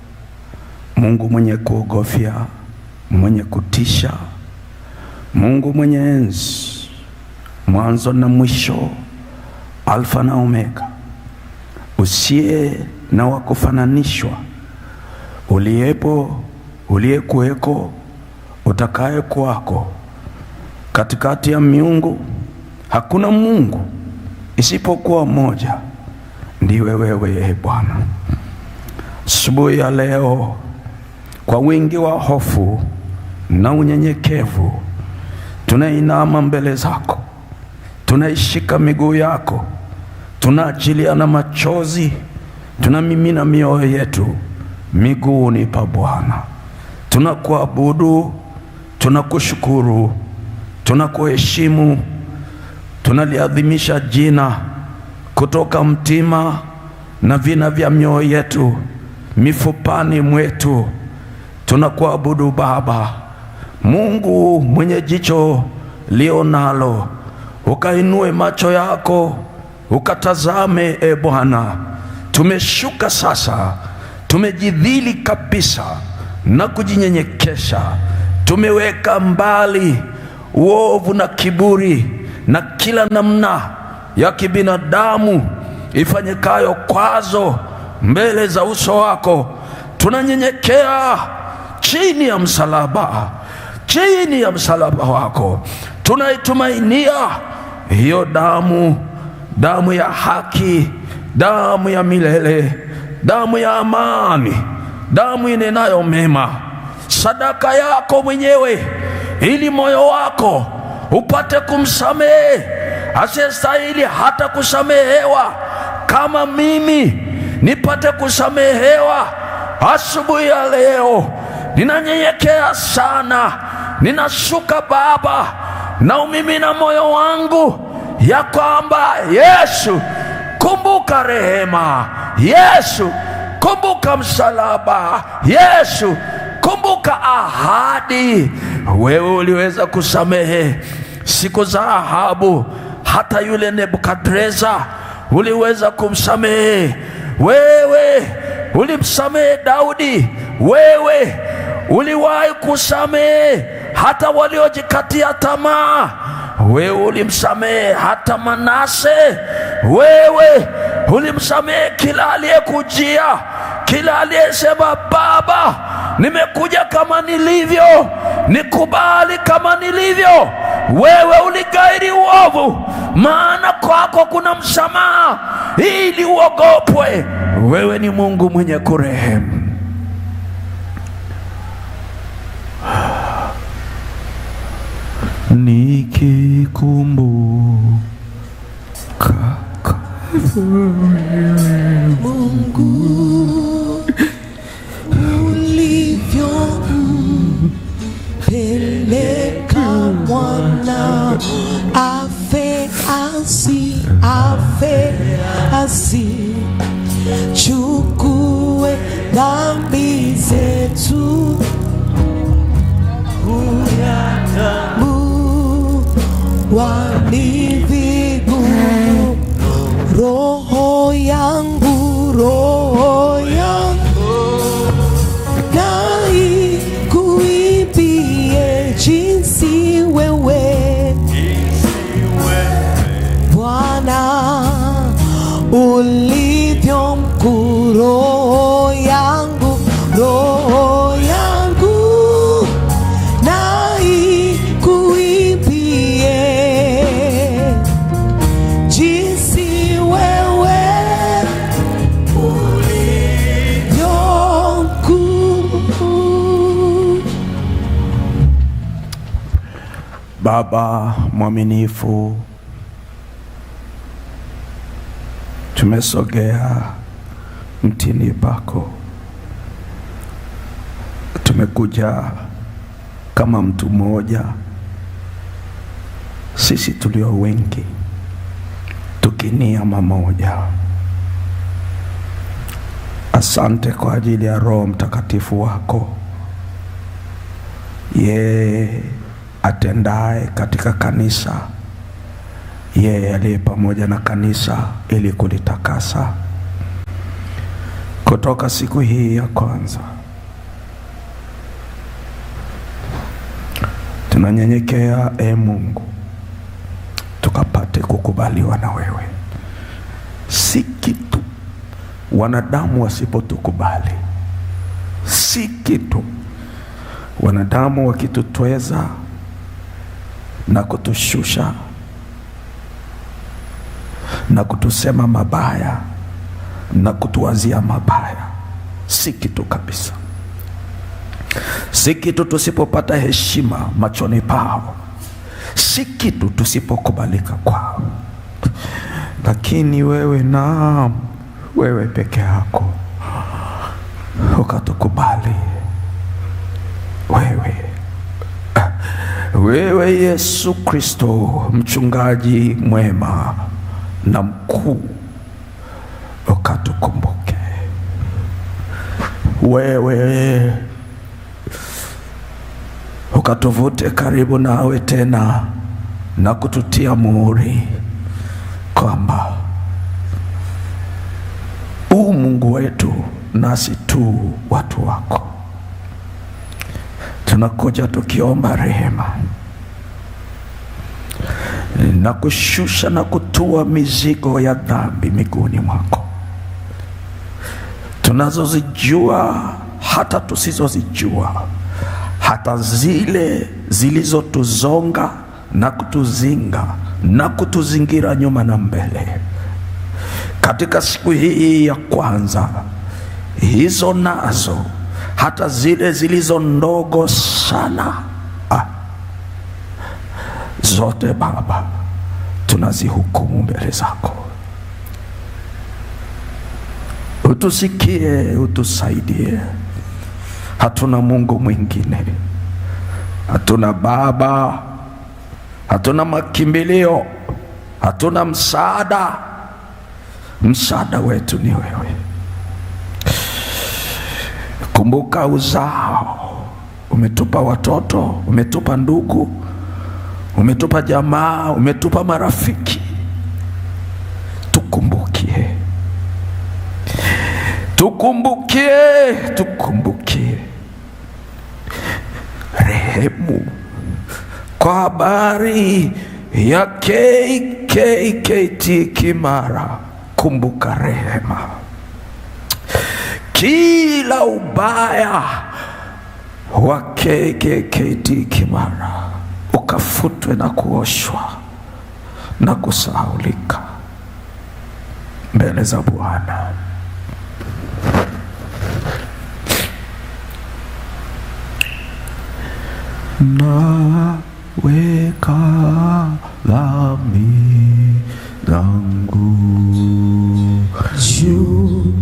[SPEAKER 5] Mungu mwenye kuogofya, mwenye kutisha, Mungu mwenye enzi, mwanzo na mwisho, Alfa na Omega, usiye na wa kufananishwa, uliyepo, uliyekuweko, utakaye kuwako. Katikati ya miungu hakuna Mungu isipokuwa mmoja, ndiwe wewe Bwana. Asubuhi ya leo, kwa wingi wa hofu na unyenyekevu, tunainama mbele zako, tunaishika miguu yako, tunaachilia na machozi, tunamimina mioyo yetu miguuni pa Bwana. Tunakuabudu, tunakushukuru, tunakuheshimu, tunaliadhimisha jina kutoka mtima na vina vya mioyo yetu, mifupani mwetu. Tunakuabudu Baba, Mungu mwenye jicho lionalo, ukainue macho yako ukatazame. E Bwana, tumeshuka sasa, tumejidhili kabisa na kujinyenyekesha, tumeweka mbali uovu na kiburi na kila namna ya kibinadamu ifanyikayo kwazo mbele za uso wako. Tunanyenyekea chini ya msalaba, chini ya msalaba wako. Tunaitumainia hiyo damu, damu ya haki, damu ya milele, damu ya amani, damu inenayo mema, sadaka yako mwenyewe, ili moyo wako upate kumsamehe asiyestahili hata kusamehewa, kama mimi nipate kusamehewa. Asubuhi ya leo ninanyenyekea sana, ninashuka Baba na umimina moyo wangu ya kwamba Yesu, kumbuka rehema. Yesu, kumbuka msalaba. Yesu, kumbuka ahadi. Wewe uliweza kusamehe siku za Ahabu, hata yule Nebukadreza uliweza kumsamehe. Wewe ulimsamehe Daudi. Wewe uliwahi kusamehe hata waliojikatia tamaa. Wewe ulimsamehe hata Manase. Wewe ulimsamehe kila aliyekujia, kila aliyesema Baba, nimekuja kama nilivyo, nikubali kama nilivyo. Wewe uligairi uovu, maana kwako kuna msamaha ili uogopwe. Wewe ni Mungu mwenye kurehemu. Nikikumbuka
[SPEAKER 4] Mungu ulivyompeleka mwana afe afi, afe asi chukue dhambi zetu. ni vigumu. Roho yangu, roho yangu na ikuimbie jinsi wewe Bwana ulivyo mkuu. Roho yangu, roho yangu na ikuimbie jinsi wewe ulivyo mkuu.
[SPEAKER 5] Baba mwaminifu, tumesogea mtini pako, tumekuja kama mtu mmoja, sisi tulio wengi, tukinia mamoja. Asante kwa ajili ya Roho Mtakatifu wako, yeye atendaye katika kanisa, yeye aliye pamoja na kanisa ili kulitakasa. Kutoka siku hii ya kwanza tunanyenyekea, e Mungu, tukapate kukubaliwa na wewe. Si kitu wanadamu wasipotukubali, si kitu wanadamu wakitutweza na kutushusha na kutusema mabaya na kutuwazia mabaya, si kitu kabisa. Si kitu tusipopata heshima machoni pao, si kitu tusipokubalika kwao. Lakini wewe, naam, wewe peke yako ukatukubali. Wewe, wewe Yesu Kristo, mchungaji mwema na mkuu, ukatukumbuke. Wewe ukatuvute karibu nawe tena na kututia muhuri kwamba u Mungu wetu nasi tu watu wako. Tunakuja tukiomba rehema na kushusha na kutua mizigo ya dhambi miguuni mwako, tunazozijua hata tusizozijua, hata zile zilizotuzonga na kutuzinga na kutuzingira nyuma na mbele. Katika siku hii ya kwanza, hizo nazo, hata zile zilizo ndogo sana, zote Baba tunazihukumu mbele zako. Utusikie, utusaidie. Hatuna Mungu mwingine, hatuna baba, hatuna makimbilio, hatuna msaada. Msaada wetu ni wewe. Kumbuka uzao, umetupa watoto, umetupa ndugu, umetupa jamaa, umetupa marafiki. Tukumbukie, tukumbukie, tukumbukie. Rehemu kwa habari ya KKKT Kimara, kumbuka rehema. Kila ubaya wa KKKT Kimara ukafutwe na kuoshwa na kusahaulika mbele za Bwana. Naweka dhambi zangu
[SPEAKER 4] juu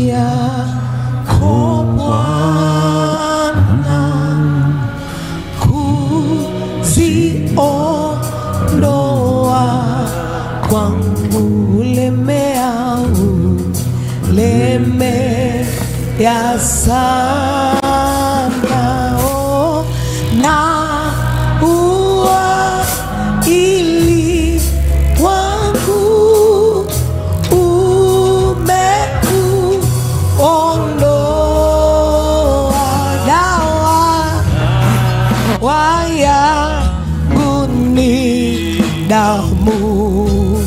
[SPEAKER 4] yako Bwana, kuziondoa kwangu ulemea, ulemea sana, oh, na damu,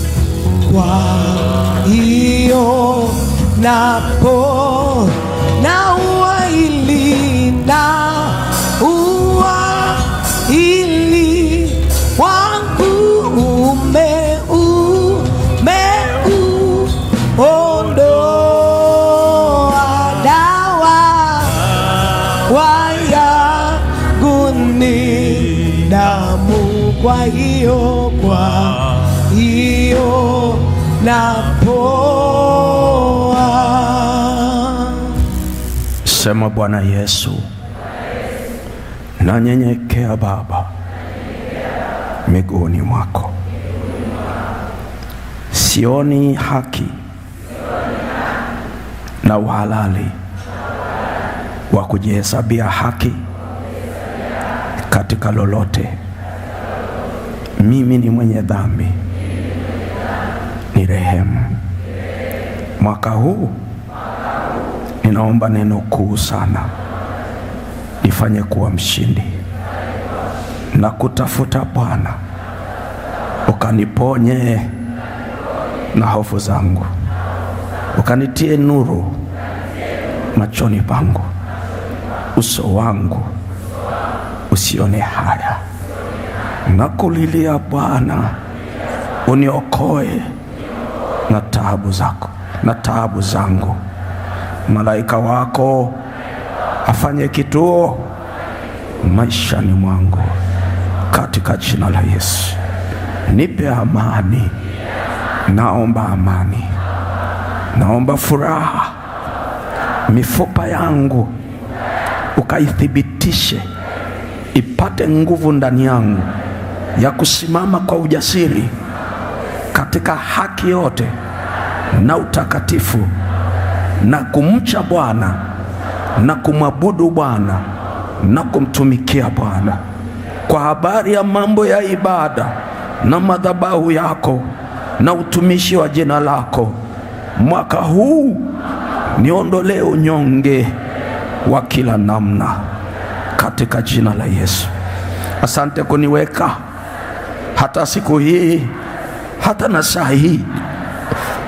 [SPEAKER 4] kwa hiyo napo na uwaili na uwaili wangu ume ondoa dawa yangu ni damu, kwa hiyo napoa.
[SPEAKER 5] Sema, Bwana Yesu, nanyenyekea Baba miguuni mwako. Sioni haki na uhalali wa kujihesabia haki katika lolote. Mimi ni mwenye dhambi, ni rehemu. Mwaka huu ninaomba neno kuu sana, nifanye kuwa mshindi na kutafuta Bwana, ukaniponye na hofu zangu, ukanitie nuru machoni pangu, uso wangu usione haya. Nakulilia Bwana, uniokoe na taabu zako na taabu zangu. Malaika wako afanye kituo maishani mwangu, katika jina la Yesu. Nipe amani, naomba amani, naomba furaha. Mifupa yangu ukaithibitishe, ipate nguvu ndani yangu ya kusimama kwa ujasiri katika haki yote na utakatifu, na kumcha Bwana na kumwabudu Bwana na kumtumikia Bwana. Kwa habari ya mambo ya ibada na madhabahu yako na utumishi wa jina lako, mwaka huu niondolee unyonge wa kila namna, katika jina la Yesu. Asante kuniweka hata siku hii, hata na saa hii.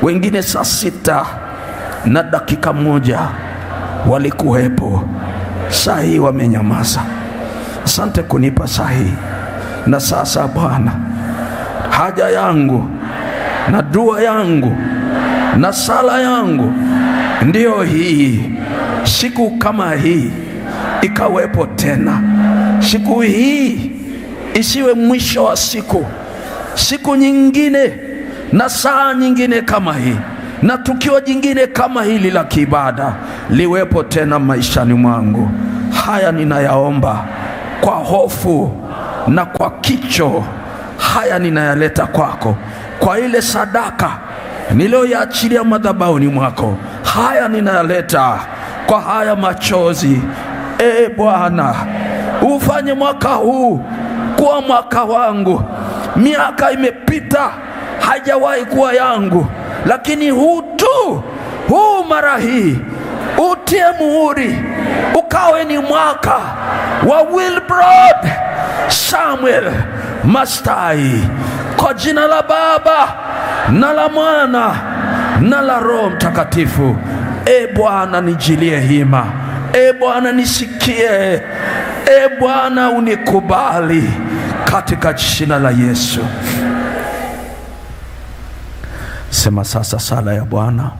[SPEAKER 5] Wengine 6:01 walikuwepo, saa hii wamenyamaza. Asante kunipa saa hii. Na sasa Bwana, haja yangu na dua yangu na sala yangu ndiyo hii, siku kama hii ikawepo tena. Siku hii isiwe mwisho wa siku, siku nyingine na saa nyingine kama hii na tukio jingine kama hili la kiibada liwepo tena maishani mwangu. Haya ninayaomba kwa hofu na kwa kicho, haya ninayaleta kwako, kwa ile sadaka niliyoiachilia madhabahuni mwako. Haya ninayaleta kwa haya machozi. E Bwana, ufanye mwaka huu kuwa mwaka wangu. Miaka imepita haijawahi kuwa yangu, lakini huu tu, huu mara hii utie muhuri, ukawe ni mwaka wa Wilbrod Samuel Mastai, kwa jina la Baba na la Mwana na la Roho Mtakatifu. E Bwana, nijilie hima. E Bwana, nisikie. E Bwana, unikubali, katika jina la Yesu. Sema sasa sala ya Bwana.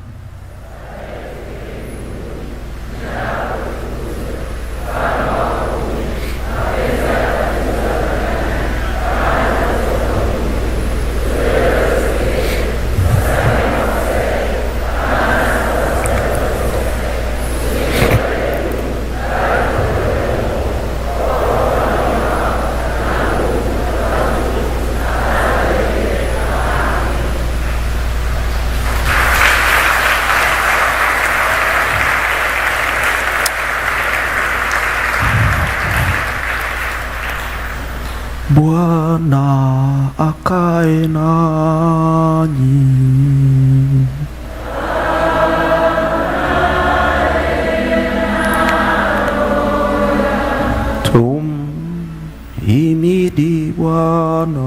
[SPEAKER 5] Bwana akae nanyi. Tumhimidi Bwana.